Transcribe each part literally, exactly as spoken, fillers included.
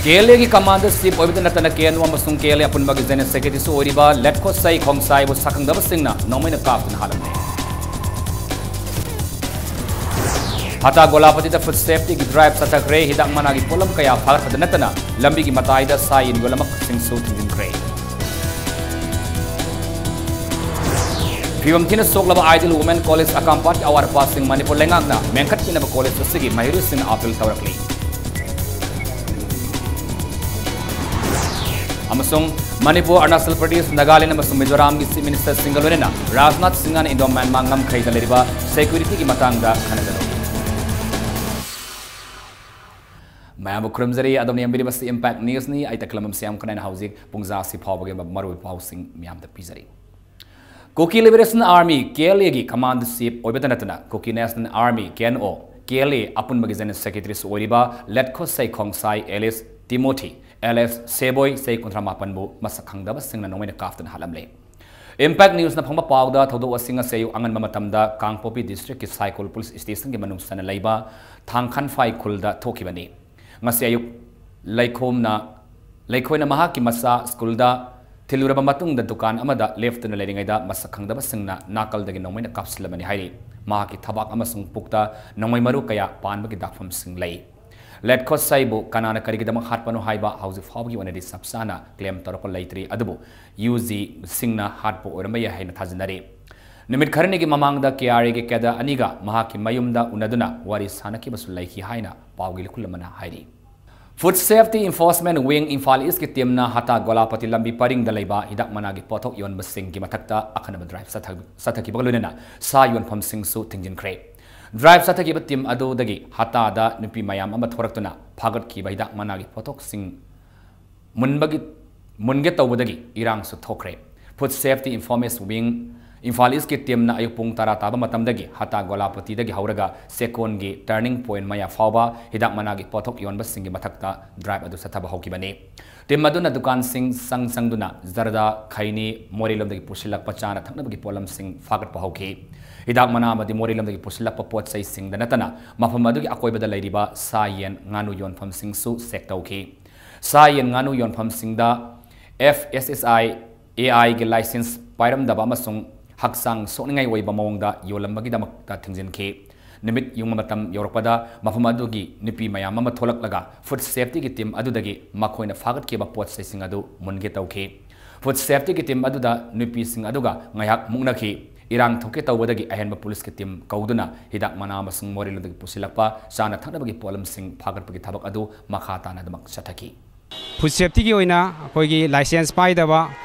KLAꯒꯤ Commander Chief ꯑꯣꯏꯕꯇ ꯅꯠꯇꯅ KNO ꯑꯃꯁꯨꯡ KLA ꯑꯄꯨꯟꯕꯒꯤ General Secretaryꯁꯨ ꯑꯣꯏꯔꯤꯕ ꯂꯦꯠꯈꯣꯠꯁꯩ ꯈꯣꯡꯁꯥꯏꯕꯨ ꯁꯛꯈꯪꯗꯕꯁꯤꯡꯅ ꯅꯣꯡꯃꯩꯅ ꯀꯥꯞꯇꯨꯅ ꯍꯥꯠꯂꯝꯂꯦ꯫ ꯍꯇꯥ ꯒꯣꯂꯥꯄꯇꯤꯗ Food Safetyꯒꯤ drive ꯆꯠꯊꯈ꯭ꯔꯦ꯫ ꯍꯤꯗꯥꯛ ꯃꯅꯥꯒꯤ ꯄꯣꯠꯂꯝ ꯀꯌꯥ ꯐꯥꯒꯠꯄꯗ ꯅꯠꯇꯅ ꯂꯝꯕꯤꯒꯤ ꯃꯇꯥꯏꯗ ꯁꯥ ꯌꯦꯟ ꯌꯣꯜꯂꯝꯕꯁꯤꯡꯁꯨ ꯊꯤꯡꯖꯤꯟꯈ꯭ꯔꯦ꯫ ꯐꯤꯕꯝ ꯊꯤꯅ ꯁꯣꯛꯂꯕ Ideal Women College ꯑꯀꯥꯝꯄꯥꯠꯀꯤ ꯑꯋꯥꯠ ꯑꯄꯥꯁꯤꯡ ꯃꯅꯤꯄꯨꯔ ꯂꯩꯉꯥꯛꯅ ꯃꯦꯟꯈꯠꯄꯤꯅꯕ college ꯑꯁꯤꯒꯤ ꯃꯍꯩꯔꯣꯏꯁꯤꯡꯅ appeal ꯇꯧꯔꯛꯂꯤ꯫ ꯑꯃꯁꯨꯡ ꯃꯅꯤꯄꯨꯔ, ꯑꯔꯨꯅꯥꯆꯜ ꯄ꯭ꯔꯗꯦꯁ, ꯅꯥꯒꯥꯂꯦꯟ ꯑꯃꯁꯨꯡ ꯃꯤꯖꯣꯔꯥꯝꯒꯤ Chief Ministerꯁꯤꯡꯒ ꯂꯣꯏꯅꯅ ꯔꯥꯖꯅꯥꯊ ꯁꯤꯡꯍꯅ Indo-Myanmar ꯉꯝꯈꯩꯗ ꯂꯩꯔꯤꯕ securityꯒꯤ ꯃꯇꯥꯡꯗ ꯈꯟꯅꯒꯗꯧꯔꯤ꯫ ꯃꯌꯥꯝꯕꯨ ꯈꯨꯔꯨꯝꯖꯔꯤ꯫ ꯑꯗꯣꯝꯅ ꯌꯦꯡꯕꯤꯔꯤꯕꯁꯤ Impact Newsꯅꯤ꯫ ꯑꯩ ꯇꯈꯦꯂꯝꯕꯝ ꯁ꯭ꯌꯥꯝ ꯈꯨꯅꯥꯏꯅ ꯍꯧꯖꯤꯛ ꯄꯨꯡꯖꯥꯁꯤ ꯐꯥꯎꯕꯒꯤ ꯃꯔꯨꯑꯣꯏꯕ ꯄꯥꯎꯁꯤꯡ ꯃꯤꯌꯥꯝꯗ ꯄꯤꯖꯔꯤ꯫ Kuki Liberation Army, KLAꯒꯤ Commander Chief ꯑꯣꯏꯕꯇ ꯅꯠꯇꯅ Kuki National Army, KNO, KLA ꯑꯄꯨꯟꯕꯒꯤ General Secretaryꯁꯨ ꯑꯣꯏꯔꯤꯕ ꯂꯦꯠꯈꯣꯠꯁꯩ ꯈꯣꯡꯁꯥꯏ alias Timothy alias ꯁꯦꯕꯣꯏ, ꯆꯍꯤ ꯀꯨꯟꯊ꯭ꯔꯥ ꯃꯥꯄꯟꯕꯨ ꯃꯁꯛ ꯈꯪꯗꯕꯁꯤꯡꯅ ꯅꯣꯡꯃꯩꯅ ꯀꯥꯞꯇꯨꯅ ꯍꯥꯠꯂꯝꯂꯦ꯫ Impact Newsꯅ ꯐꯪꯕ ꯄꯥꯎꯗ, ꯊꯧꯗꯣꯛ ꯑꯁꯤ ꯉꯁꯤ ꯑꯌꯨꯛ ꯑꯉꯟꯕ ꯃꯇꯝꯗ ꯀꯥꯡꯄꯣꯛꯄꯤ districtꯀꯤ ꯁꯥꯏꯀꯣꯜ police stationꯒꯤ ꯃꯅꯨꯡ ꯆꯟꯅ ꯂꯩꯕ ꯊꯥꯡꯈꯟꯐꯥꯏ ꯈꯨꯜꯗ ꯊꯣꯛꯈꯤꯕꯅꯤ꯫ ꯉꯁꯤ ꯑꯌꯨꯛ ꯂꯩꯈꯣꯝꯅ, ꯂꯩꯈꯣꯏꯅ ꯃꯍꯥꯛꯀꯤ ꯃꯆꯥ ꯁ꯭ꯀꯨꯜꯗ ꯊꯤꯜꯂꯨꯔꯕ ꯃꯇꯨꯡꯗ ꯗꯨꯀꯥꯟ ꯑꯃꯗ ꯂꯦꯞꯇꯨꯅ ꯂꯩꯔꯤꯉꯩꯗ ꯃꯁꯛ ꯈꯪꯗꯕꯁꯤꯡꯅ ꯅꯥꯀꯜꯗꯒꯤ ꯅꯣꯡꯃꯩꯅ ꯀꯥꯞꯁꯤꯜꯂꯕꯅꯤ ꯍꯥꯏꯔꯤ꯫ ꯃꯍꯥꯛꯀꯤ ꯊꯕꯥꯛ ꯑꯃꯁꯨꯡ ꯄꯨꯛꯇ ꯅꯣꯡꯃꯩ ꯃꯔꯨ ꯀꯌꯥ ꯄꯥꯟꯕꯒꯤ ꯗꯥꯛꯐꯝꯁꯤꯡ ꯂꯩ꯫ ꯂꯦꯠꯈꯣꯠꯁꯩꯕꯨ ꯀꯅꯥꯅ ꯀꯔꯤꯒꯤꯗꯃꯛ ꯍꯥꯠꯄꯅꯣ ꯍꯥꯏꯕ ꯍꯧꯖꯤꯛ ꯐꯥꯎꯕꯒꯤ ꯑꯣꯏꯅꯗꯤ ꯆꯞ ꯆꯥꯅ claim ꯇꯧꯔꯛꯄ ꯂꯩꯇ꯭ꯔꯤ, ꯑꯗꯨꯕꯨ UGꯁꯤꯡꯅ ꯍꯥꯠꯄ ꯑꯣꯏꯔꯝꯕ ꯌꯥꯏ ꯍꯥꯏꯅ ꯊꯥꯖꯅꯔꯤ꯫ ꯅꯨꯃꯤꯠ ꯈꯔꯅꯤꯒꯤ ꯃꯃꯥꯡꯗ KRAꯒꯤ cadre ꯑꯅꯤꯒ ꯃꯍꯥꯛꯀꯤ ꯃꯌꯨꯝꯗ ꯎꯅꯗꯨꯅ ꯋꯥꯔꯤ ꯁꯥꯟꯅꯈꯤꯕꯁꯨ ꯂꯩꯈꯤ ꯍꯥꯏꯅ ꯄꯥꯎꯒꯤ ꯂꯨꯈꯨꯜ ꯑꯃꯅ ꯍꯥꯏꯔꯤ꯫ Food Safety Enforcement Wing Imphal ꯏꯁꯀꯤ teamꯅ ꯍꯇꯥ ꯒꯣꯂꯥꯄꯇꯤ ꯂꯝꯕꯤ ꯄꯔꯤꯡꯗ ꯂꯩꯕ ꯍꯤꯗꯥꯛ ꯃꯅꯥꯒꯤ ꯄꯣꯠꯊꯣꯛ ꯌꯣꯟꯕꯁꯤꯡꯒꯤ ꯃꯊꯛꯇ ꯑꯈꯟꯅꯕ drive ꯆꯠꯊ-, ꯆꯠꯊꯈꯤꯕꯒ ꯂꯣꯏꯅꯅ ꯁꯥ ꯌꯣꯟꯐꯝꯁꯤꯡꯁꯨ ꯊꯤꯡꯖꯤꯟꯈ꯭ꯔꯦ꯫ Drive ꯆꯠꯊꯈꯤꯕ team ꯑꯗꯨꯗꯒꯤ ꯍꯇꯥꯗ ꯅꯨꯄꯤ ꯃꯌꯥꯝ ꯑꯃ ꯊꯣꯔꯛꯇꯨꯅ ꯐꯥꯒꯠꯈꯤꯕ ꯍꯤꯗꯥꯛ ꯃꯅꯥꯒꯤ ꯄꯣꯠꯊꯣꯛꯁꯤꯡ ꯃꯨꯟꯕꯒꯤ, ꯃꯨꯟꯒꯦ ꯇꯧꯕꯗꯒꯤ ꯏꯔꯥꯡꯁꯨ ꯊꯣꯛꯈ꯭ꯔꯦ꯫ Food Safety Enforcement Wing Imphal ꯏꯁꯀꯤ teamꯅ ꯑꯌꯨꯛ ꯄꯨꯡ ꯇꯔꯥ ꯇꯥꯕ ꯃꯇꯝꯗꯒꯤ ꯍꯇꯥ ꯒꯣꯂꯥꯄꯇꯤꯗꯒꯤ ꯍꯧꯔꯒ ꯆꯦꯛꯀꯣꯟꯒꯤ turning point ꯃꯌꯥ ꯐꯥꯎꯕ ꯍꯤꯗꯥꯛ ꯃꯅꯥꯒꯤ ꯄꯣꯠꯊꯣꯛ ꯌꯣꯟꯕꯁꯤꯡꯒꯤ ꯃꯊꯛꯇ drive ꯑꯗꯨ ꯆꯠꯊꯕ ꯍꯧꯈꯤꯕꯅꯤ꯫ Team ꯑꯗꯨꯅ ꯗꯨꯀꯥꯟꯁꯤꯡ ꯆꯪ ꯆꯪꯗꯨꯅ ꯖꯔꯗꯥ, ꯈꯩꯅꯤ, ꯃꯣꯔꯦꯂꯣꯝꯗꯒꯤ ꯄꯨꯁꯤꯜꯂꯛꯄ ꯆꯥꯅ ꯊꯛꯅꯕꯒꯤ ꯄꯣꯠꯂꯝꯁꯤꯡ ꯐꯥꯒꯠꯄ ꯍꯧꯈꯤ꯫ ꯍꯤꯗꯥꯛ ꯃꯅꯥ ꯑꯃꯗꯤ ꯃꯣꯔꯦꯂꯣꯝꯗꯒꯤ ꯄꯨꯁꯤꯜꯂꯛꯄ ꯄꯣꯠ ꯆꯩꯁꯤꯡꯗ ꯅꯠꯇꯅ ꯃꯐꯝ ꯑꯗꯨꯒꯤ ꯑꯀꯣꯏꯕꯗ ꯂꯩꯔꯤꯕ ꯁꯥ ꯌꯦꯟ, ꯉꯥꯅꯨ ꯌꯣꯟꯐꯝꯁꯤꯡꯁꯨ check ꯇꯧꯈꯤ꯫ ꯁꯥ ꯌꯦꯟ ꯉꯥꯅꯨ ꯌꯣꯟꯐꯝꯁꯤꯡꯗ F S S I A I ꯒꯤ license ꯄꯥꯏꯔꯝꯗꯕ ꯑꯃꯁꯨꯡ ꯍꯛꯆꯥꯡ ꯁꯣꯛꯅꯤꯡꯉꯥꯏ ꯑꯣꯏꯕ ꯃꯑꯣꯡꯗ ꯌꯣꯜꯂꯝꯕꯒꯤꯗꯃꯛꯇ ꯊꯤꯡꯖꯤꯟꯈꯤ꯫ ꯅꯨꯃꯤꯠ ꯌꯨꯡꯕ ꯃꯇꯝ ꯌꯧꯔꯛꯄꯗ ꯃꯐꯝ ꯑꯗꯨꯒꯤ ꯅꯨꯄꯤ ꯃꯌꯥꯝ ꯑꯃ ꯊꯣꯛꯂꯛꯂꯒ food safety ꯒꯤ team ꯑꯗꯨꯗꯒꯤ ꯃꯈꯣꯏꯅ ꯐꯥꯒꯠꯈꯤꯕ ꯄꯣꯠ ꯆꯩꯁꯤꯡ ꯑꯗꯨ ꯃꯨꯟꯒꯦ ꯇꯧꯈꯤ꯫ Food safety ꯒꯤ team ꯑꯗꯨꯗ ꯅꯨꯄꯤꯁꯤꯡ ꯑꯗꯨꯒ ꯉꯥꯏꯍꯥꯛ ꯃꯨꯛꯅꯈꯤ꯫ ꯏꯔꯥꯡ ꯊꯣꯛꯀꯦ ꯇꯧꯕꯗꯒꯤ ꯑꯍꯦꯟꯕ ꯄꯨꯂꯤꯁꯀꯤ team ꯀꯧꯗꯨꯅ ꯍꯤꯗꯥꯛ ꯃꯅꯥ ꯑꯃꯁꯨꯡ ꯃꯣꯔꯦꯂꯣꯟꯗꯒꯤ ꯄꯨꯁꯤꯜꯂꯛꯄ ꯆꯥꯅ ꯊꯛꯅꯕꯒꯤ ꯄꯣꯠꯂꯝꯁꯤꯡ ꯐꯥꯒꯠꯄꯒꯤ ꯊꯕꯛ ꯑꯗꯨ ꯃꯈꯥ ꯇꯥꯅ ꯑꯗꯨꯃꯛ ꯆꯠꯊꯈꯤ꯫ Food safety ꯒꯤ ꯑꯣꯏꯅ ꯑꯩꯈꯣꯏꯒꯤ license ꯄꯥꯏꯗꯕ,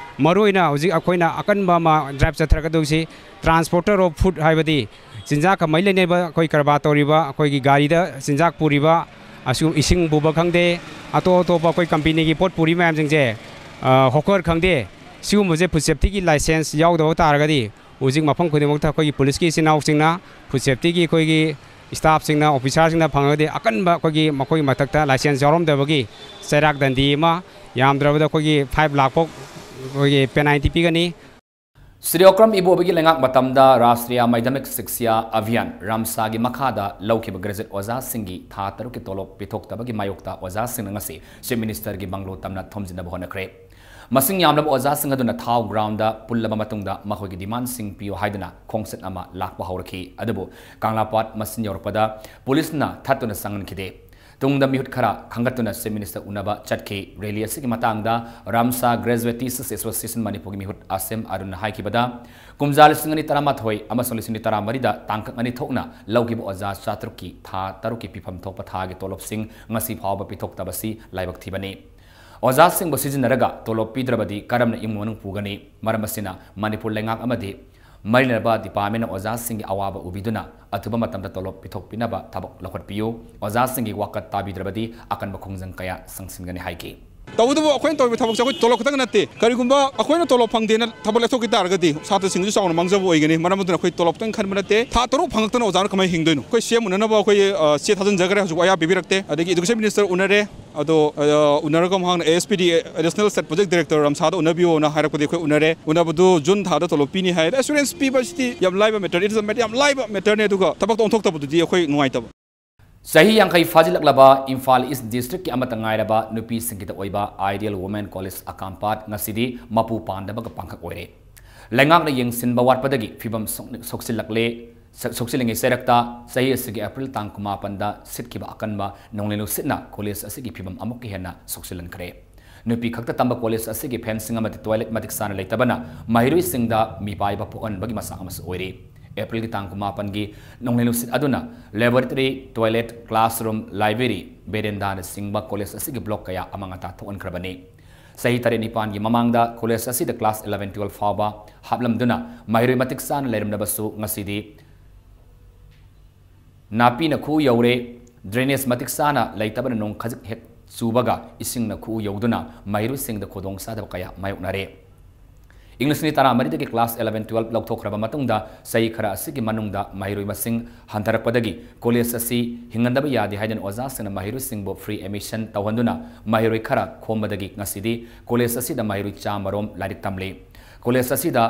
ꯃꯔꯨꯑꯣꯏꯅ ꯍꯧꯖꯤꯛ ꯑꯩꯈꯣꯏꯅ ꯑꯀꯟꯕ ꯑꯃ drive ꯆꯠꯊꯔꯛꯀꯗꯧꯁꯤ transporter of food, ꯍꯥꯏꯕꯗꯤ ꯆꯤꯟꯖꯥꯛꯀ ꯃꯔꯤ ꯂꯩꯅꯕ ꯑꯩꯈꯣꯏ ꯀꯔꯕꯥꯔ ꯇꯧꯔꯤꯕ, ꯑꯩꯈꯣꯏꯒꯤ ꯒꯥꯔꯤꯗ ꯆꯤꯟꯖꯥꯛ ꯄꯨꯔꯤꯕ, ꯑꯁꯤꯒꯨꯝ-, ꯏꯁꯤꯡ ꯄꯨꯕ ꯈꯪꯗꯦ, ꯑꯇꯣꯞ ꯑꯇꯣꯞꯄ ꯑꯩꯈꯣꯏ company ꯒꯤ ꯄꯣꯠ ꯄꯨꯔꯤ ꯃꯌꯥꯝꯁꯤꯡꯁꯦ, ꯑ, hawker ꯈꯪꯗꯦ, ꯁꯤꯒꯨꯝꯕꯁꯦ food safety ꯒꯤ license ꯌꯥꯎꯗꯕ ꯇꯥꯔꯒꯗꯤ ꯍꯧꯖꯤꯛ ꯃꯐꯝ ꯈꯨꯗꯤꯡꯃꯛꯇ ꯑꯩꯈꯣꯏꯒꯤ ꯄꯨꯂꯤꯁꯀꯤ ꯏꯆꯤꯟ ꯏꯅꯥꯎꯁꯤꯡꯅ, food safety ꯒꯤ ꯑꯩꯈꯣꯏꯒꯤ staff ꯁꯤꯡꯅ, officer ꯁꯤꯡꯅ ꯐꯪꯉꯒꯗꯤ ꯑꯀꯟꯕ ꯑꯩꯈꯣꯏꯒꯤ ꯃꯈꯣꯏꯒꯤ ꯃꯊꯛꯇ license ꯌꯥꯎꯔꯝꯗꯕꯒꯤ ꯆꯩꯔꯥꯛ ꯗꯟꯗꯤ ꯑꯃ, ꯌꯥꯝꯗ꯭ꯔꯕꯗ ꯑꯩꯈꯣꯏꯒꯤ five ꯂꯥꯛ ꯐꯥꯎ ꯑꯩꯈꯣꯏꯒꯤ penalty ꯄꯤꯒꯅꯤ꯫ ꯁ꯭ꯔꯤ ꯑꯣꯀ꯭ꯔꯝ ꯏꯕꯣꯕꯤꯒꯤ ꯂꯩꯉꯥꯛ ꯃꯇꯝꯗ ꯔꯥꯁꯇ꯭ꯔꯤꯌꯥ ꯃꯥꯙ꯭ꯌꯃꯤꯛ ꯁꯤꯛꯁ꯭ꯌꯥ ꯑꯚꯤꯌꯥꯟ, ꯔꯥꯝꯁꯥꯒꯤ ꯃꯈꯥꯗ ꯂꯧꯈꯤꯕ graduate ꯑꯣꯖꯥꯁꯤꯡꯒꯤ ꯊꯥ ꯇꯔꯨꯛꯀꯤ ꯇꯣꯂꯣꯞ ꯄꯤꯊꯣꯛꯇꯕꯒꯤ ꯃꯥꯌꯣꯛꯇ ꯑꯣꯖꯥꯁꯤꯡꯅ ꯉꯁꯤ Chief Minister ꯒꯤ ꯕꯪꯒ꯭ꯂꯣ ꯇꯝꯅ ꯊꯣꯝꯖꯤꯟꯅꯕ ꯍꯣꯠꯅꯈ꯭ꯔꯦ꯫ ꯃꯁꯤꯡ ꯌꯥꯝꯂꯕ ꯑꯣꯖꯥꯁꯤꯡ ꯑꯗꯨꯅ ꯊꯥꯎ ground ꯗ ꯄꯨꯜꯂꯕ ꯃꯇꯨꯡꯗ ꯃꯈꯣꯏꯒꯤ demand ꯁꯤꯡ ꯄꯤꯌꯨ ꯍꯥꯏꯗꯨꯅ ꯈꯣꯡꯆꯠ ꯑꯃ ꯂꯥꯛꯄ ꯍꯧꯔꯛꯈꯤ꯫ ꯑꯗꯨꯕꯨ ꯀꯪꯂꯥꯄꯥꯠ ꯃꯆꯤꯟ ꯌꯧꯔꯛꯄꯗ ꯄꯨꯂꯤꯁꯅ ꯊꯠꯇꯨꯅ ꯆꯪꯍꯟꯈꯤꯗꯦ꯫ ꯇꯨꯡꯗ ꯃꯤꯍꯨꯠ ꯈꯔ ꯈꯟꯒꯠꯇꯨꯅ Chief Minister ꯎꯅꯕ ꯆꯠꯈꯤ꯫ Rally ꯑꯁꯤꯒꯤ ꯃꯇꯥꯡꯗ ꯔꯥꯝꯁꯥ Graduate Teachers Association ꯃꯅꯤꯄꯨꯔꯒꯤ ꯃꯤꯍꯨꯠ ꯑꯁꯦꯝ ꯑꯔꯨꯟꯅ ꯍꯥꯏꯈꯤꯕꯗ, ꯀꯨꯝꯖꯥ ꯂꯤꯁꯤꯡ ꯑꯅꯤ ꯇꯔꯥꯃꯥꯊꯣꯏ ꯑꯃꯁꯨꯡ ꯂꯤꯁꯤꯡ ꯑꯅꯤ ꯇꯔꯥꯃꯔꯤꯗ ꯇꯥꯡꯀꯛ ꯑꯅꯤ ꯊꯣꯛꯅ ꯂꯧꯈꯤꯕ ꯑꯣꯖꯥ ꯆꯥꯇ꯭ꯔꯨꯛꯀꯤ ꯊꯥ ꯇꯔꯨꯛꯀꯤ ꯄꯤꯐꯝ ꯊꯣꯛꯄ ꯊꯥꯒꯤ ꯇꯣꯂꯣꯞꯁꯤꯡ ꯉꯁꯤ ꯐꯥꯎꯕ ꯄꯤꯊꯣꯛꯇꯕꯁꯤ ꯂꯥꯏꯕꯛ ꯊꯤꯕꯅꯤ꯫ ꯑꯣꯖꯥꯁꯤꯡꯕꯨ ꯁꯤꯖꯤꯟꯅꯔꯒ ꯇꯣꯂꯣꯞ ꯄꯤꯗ꯭ꯔꯕꯗꯤ ꯀꯔꯝꯅ ꯏꯃꯨꯡ ꯃꯅꯨꯡ ꯄꯨꯒꯅꯤ? ꯃꯔꯝ ꯑꯁꯤꯅ ꯃꯅꯤꯄꯨꯔ ꯂꯩꯉꯥꯛ ꯑꯃꯗꯤ ꯃꯔꯤ ꯂꯩꯅꯕ department ꯅ ꯑꯣꯖꯥꯁꯤꯡꯒꯤ ꯑꯋꯥꯕ ꯎꯕꯤꯗꯨꯅ ꯑꯊꯨꯕ ꯃꯇꯝꯗ ꯇꯣꯂꯣꯞ ꯄꯤꯊꯣꯛꯄꯤꯅꯕ ꯊꯕꯛ ꯂꯧꯈꯠꯄꯤꯌꯨ꯫ ꯑꯣꯖꯥꯁꯤꯡꯒꯤ ꯋꯥꯀꯠ ꯇꯥꯕꯤꯗ꯭ꯔꯕꯗꯤ ꯑꯀꯟꯕ ꯈꯣꯡꯖꯪ ꯀꯌꯥ ꯆꯪꯁꯤꯟꯒꯅꯤ ꯍꯥꯏꯈꯤ꯫ ꯇꯧꯕꯇꯕꯨ ꯑꯩꯈꯣꯏꯅ ꯇꯧꯔꯤꯕ ꯊꯕꯛꯁꯦ ꯑꯩꯈꯣꯏ ꯇꯣꯂꯣꯞ ꯈꯛꯇꯪ ꯅꯠꯇꯦ꯫ ꯀꯔꯤꯒꯨꯝꯕ ꯑꯩꯈꯣꯏꯅ ꯇꯣꯂꯣꯞ ꯐꯪꯗꯦꯅ ꯊꯕꯛ ꯂꯦꯞꯊꯣꯛꯈꯤ ꯇꯥꯔꯒꯗꯤ ꯁꯥꯇ꯭ꯔꯁꯤꯡꯗꯁꯨ ꯆꯥꯎꯅ ꯃꯥꯡꯖꯕ ꯑꯣꯏꯒꯅꯤ꯫ ꯃꯔꯝ ꯑꯗꯨꯅ ꯑꯩꯈꯣꯏ ꯇꯣꯂꯣꯞꯇꯪ ꯈꯟꯕ ꯅꯠꯇꯦ꯫ ꯊꯥ ꯇꯔꯨꯛ ꯐꯪꯉꯛꯇꯅ ꯑꯣꯖꯥꯅ ꯀꯃꯥꯏꯅ ꯍꯤꯡꯗꯣꯏꯅꯣ? ꯑꯩꯈꯣꯏ C M ꯎꯅꯅꯕ ꯑꯩꯈꯣꯏ, ꯑ, ꯆꯦ ꯊꯥꯖꯤꯟꯖꯈ꯭ꯔꯦ, ꯍꯧꯖꯤꯛ ꯑꯌꯥ ꯄꯤꯕꯤꯔꯛꯇꯦ꯫ ꯑꯗꯒꯤ Education Minister ꯎꯅꯔꯦ꯫ ꯑꯗꯣ, ꯑ, ꯎꯅꯔꯒ ꯃꯍꯥꯛꯅ A S P D, Additional State Project Director ꯔꯥꯝꯁꯥꯗ ꯎꯅꯕꯤꯌꯣꯅ ꯍꯥꯏꯔꯛꯄꯗꯤ ꯑꯩꯈꯣꯏ ꯎꯅꯔꯦ꯫ ꯎꯅꯕꯗꯨ June ꯊꯥꯗ ꯇꯣꯂꯣꯞ ꯄꯤꯅꯤ ꯍꯥꯏ꯫ Assurance ꯄꯤꯕꯁꯤꯗꯤ ꯌꯥꯝ ꯂꯥꯏꯕ matter, it is a matter, ꯌꯥꯝ ꯂꯥꯏꯕ matter ꯅꯦ꯫ ꯑꯗꯨꯒ ꯊꯕꯛꯇ ꯑꯣꯟꯊꯣꯛꯇꯕꯗꯨꯗꯤ ꯑꯩꯈꯣꯏ ꯅꯨꯡꯉꯥꯏꯇꯕ꯫ ꯆꯍꯤ ꯌꯥꯡꯈꯩ ꯐꯥꯖꯤꯜꯂꯛꯂꯕ ꯏꯝꯐꯥꯜ ꯏꯁ ꯗꯤꯁꯇ꯭ꯔꯤꯛꯀꯤ ꯑꯃꯠꯇ ꯉꯥꯏꯔꯕ ꯅꯨꯄꯤꯁꯤꯡꯒꯤꯗ ꯑꯣꯏꯕ ꯑꯥꯏꯗꯤꯌꯦꯜ ꯋꯨꯃꯦꯟ ꯀꯣꯂꯦꯖ ꯑꯀꯥꯝꯄꯥꯠ ꯉꯁꯤꯗꯤ ꯃꯄꯨ ꯄꯥꯟꯗꯕꯒ ꯄꯥꯡꯈꯛ ꯑꯣꯏꯔꯦ꯫ ꯂꯩꯉꯥꯛꯅ ꯌꯦꯡꯁꯤꯟꯕ ꯋꯥꯠꯄꯗꯒꯤ ꯐꯤꯕꯝ ꯁꯣꯛ-, ꯁꯣꯛꯆꯤꯜꯂꯛꯂꯦ꯫ ꯁ-, ꯁꯣꯛꯆꯤꯜꯂꯤꯉꯩ ꯆꯩꯔꯛꯇ ꯆꯍꯤ ꯑꯁꯤꯒꯤ ꯑꯦꯄ꯭ꯔꯤꯜ ꯇꯥꯡ ꯀꯨꯟꯃꯥꯄꯟꯗ ꯁꯤꯠꯈꯤꯕ ꯑꯀꯟꯕ ꯅꯣꯡꯂꯩ ꯅꯨꯡꯁꯤꯠꯅ ꯀꯣꯂꯦꯖ ꯑꯁꯤꯒꯤ ꯐꯤꯕꯝ ꯑꯃꯨꯛꯀ ꯍꯦꯟꯅ ꯁꯣꯛꯆꯤꯜꯍꯟꯈ꯭ꯔꯦ꯫ ꯅꯨꯄꯤ ꯈꯛꯇ ꯇꯝꯕ ꯀꯣꯂꯦꯖ ꯑꯁꯤꯒꯤ ꯐꯦꯟꯁꯤꯡ ꯑꯃꯗꯤ ꯇꯣꯏꯂꯦꯠ ꯃꯇꯤꯛ ꯆꯥꯅ ꯂꯩꯇꯕꯅ ꯃꯍꯩꯔꯣꯏꯁꯤꯡꯗ ꯃꯤꯄꯥꯏꯕ ꯄꯣꯛꯍꯟꯕꯒꯤ ꯃꯆꯥꯛ ꯑꯃꯁꯨ ꯑꯣꯏꯔꯤ꯫ ꯑꯦꯄ꯭ꯔꯤꯜꯒꯤ ꯇꯥꯡ ꯀꯨꯟꯃꯥꯄꯟꯒꯤ ꯅꯣꯡꯂꯩ ꯅꯨꯡꯁꯤꯠ ꯑꯗꯨꯅ ꯂꯦꯕꯣꯔꯦꯇꯔꯤ, ꯇꯣꯏꯂꯦꯠ, ꯀ꯭ꯂꯥꯁꯔꯨꯝ, ꯂꯥꯏꯕ꯭ꯔꯦꯔꯤ, ꯕꯦꯔꯦꯟꯗꯥꯅꯆꯤꯡꯕ ꯀꯣꯂꯦꯖ ꯑꯁꯤꯒꯤ ꯕ꯭ꯂꯣꯛ ꯀꯌꯥ ꯑꯃꯥꯡ ꯑꯇꯥ ꯊꯣꯛꯍꯟꯈ꯭ꯔꯕꯅꯤ꯫ ꯆꯍꯤ ꯇꯔꯦꯠ ꯅꯤꯄꯥꯟꯒꯤ ꯃꯃꯥꯡꯗ ꯀꯣꯂꯦꯖ ꯑꯁꯤꯗ ꯀ꯭ꯂꯥꯁ eleven twelve ꯐꯥꯎꯕ ꯍꯥꯞꯂꯝꯗꯨꯅ ꯃꯍꯩꯔꯣꯏ ꯃꯇꯤꯛ ꯆꯥꯅ ꯂꯩꯔꯝꯂꯕꯁꯨ ꯉꯁꯤꯗꯤ ꯅꯥꯄꯤꯅ ꯈꯨꯎ ꯌꯧꯔꯦ, ꯗ꯭ꯔꯦꯅꯦꯖ ꯃꯇꯤꯛ ꯆꯥꯅ ꯂꯩꯇꯕꯅ ꯅꯣꯡ ꯈꯖꯤꯛ ꯍꯦꯛ ꯆꯨꯕꯒ ꯏꯁꯤꯡꯅ ꯈꯨꯎ ꯌꯧꯗꯨꯅ ꯃꯍꯩꯔꯣꯏꯁꯤꯡꯗ ꯈꯨꯗꯣꯡꯆꯥꯗꯕ ꯀꯌꯥ ꯃꯥꯌꯣꯛꯅꯔꯦ꯫ ꯏꯪ ꯂꯤꯁꯤꯡ ꯑꯅꯤ ꯇꯔꯥꯃꯔꯤꯗꯒꯤ ꯀ꯭ꯂꯥꯁ eleven twelve ꯂꯧꯊꯣꯛꯈ꯭ꯔꯕ ꯃꯇꯨꯡꯗ ꯆꯍꯤ ꯈꯔ ꯑꯁꯤꯒꯤ ꯃꯅꯨꯡꯗ ꯃꯍꯩꯔꯣꯏ ꯃꯁꯤꯡ ꯍꯟꯊꯔꯛꯄꯗꯒꯤ ꯀꯣꯂꯦꯖ ꯑꯁꯤ ꯍꯤꯡꯍꯟꯗꯕ ꯌꯥꯗꯦ ꯍꯥꯏꯗꯨꯅ ꯑꯣꯖꯥꯁꯤꯡꯅ ꯃꯍꯩꯔꯣꯏꯁꯤꯡꯕꯨ free admission ꯇꯧꯍꯟꯗꯨꯅ ꯃꯍꯩꯔꯣꯏ ꯈꯔ ꯈꯣꯝꯕꯗꯒꯤ ꯉꯁꯤꯗꯤ ꯀꯣꯂꯦꯖ ꯑꯁꯤꯗ ꯃꯍꯩꯔꯣꯏ ꯆꯥꯃꯔꯣꯝ ꯂꯥꯏꯔꯤꯛ ꯇꯝꯂꯤ꯫ ꯀꯣꯂꯦꯖ ꯑꯁꯤꯗ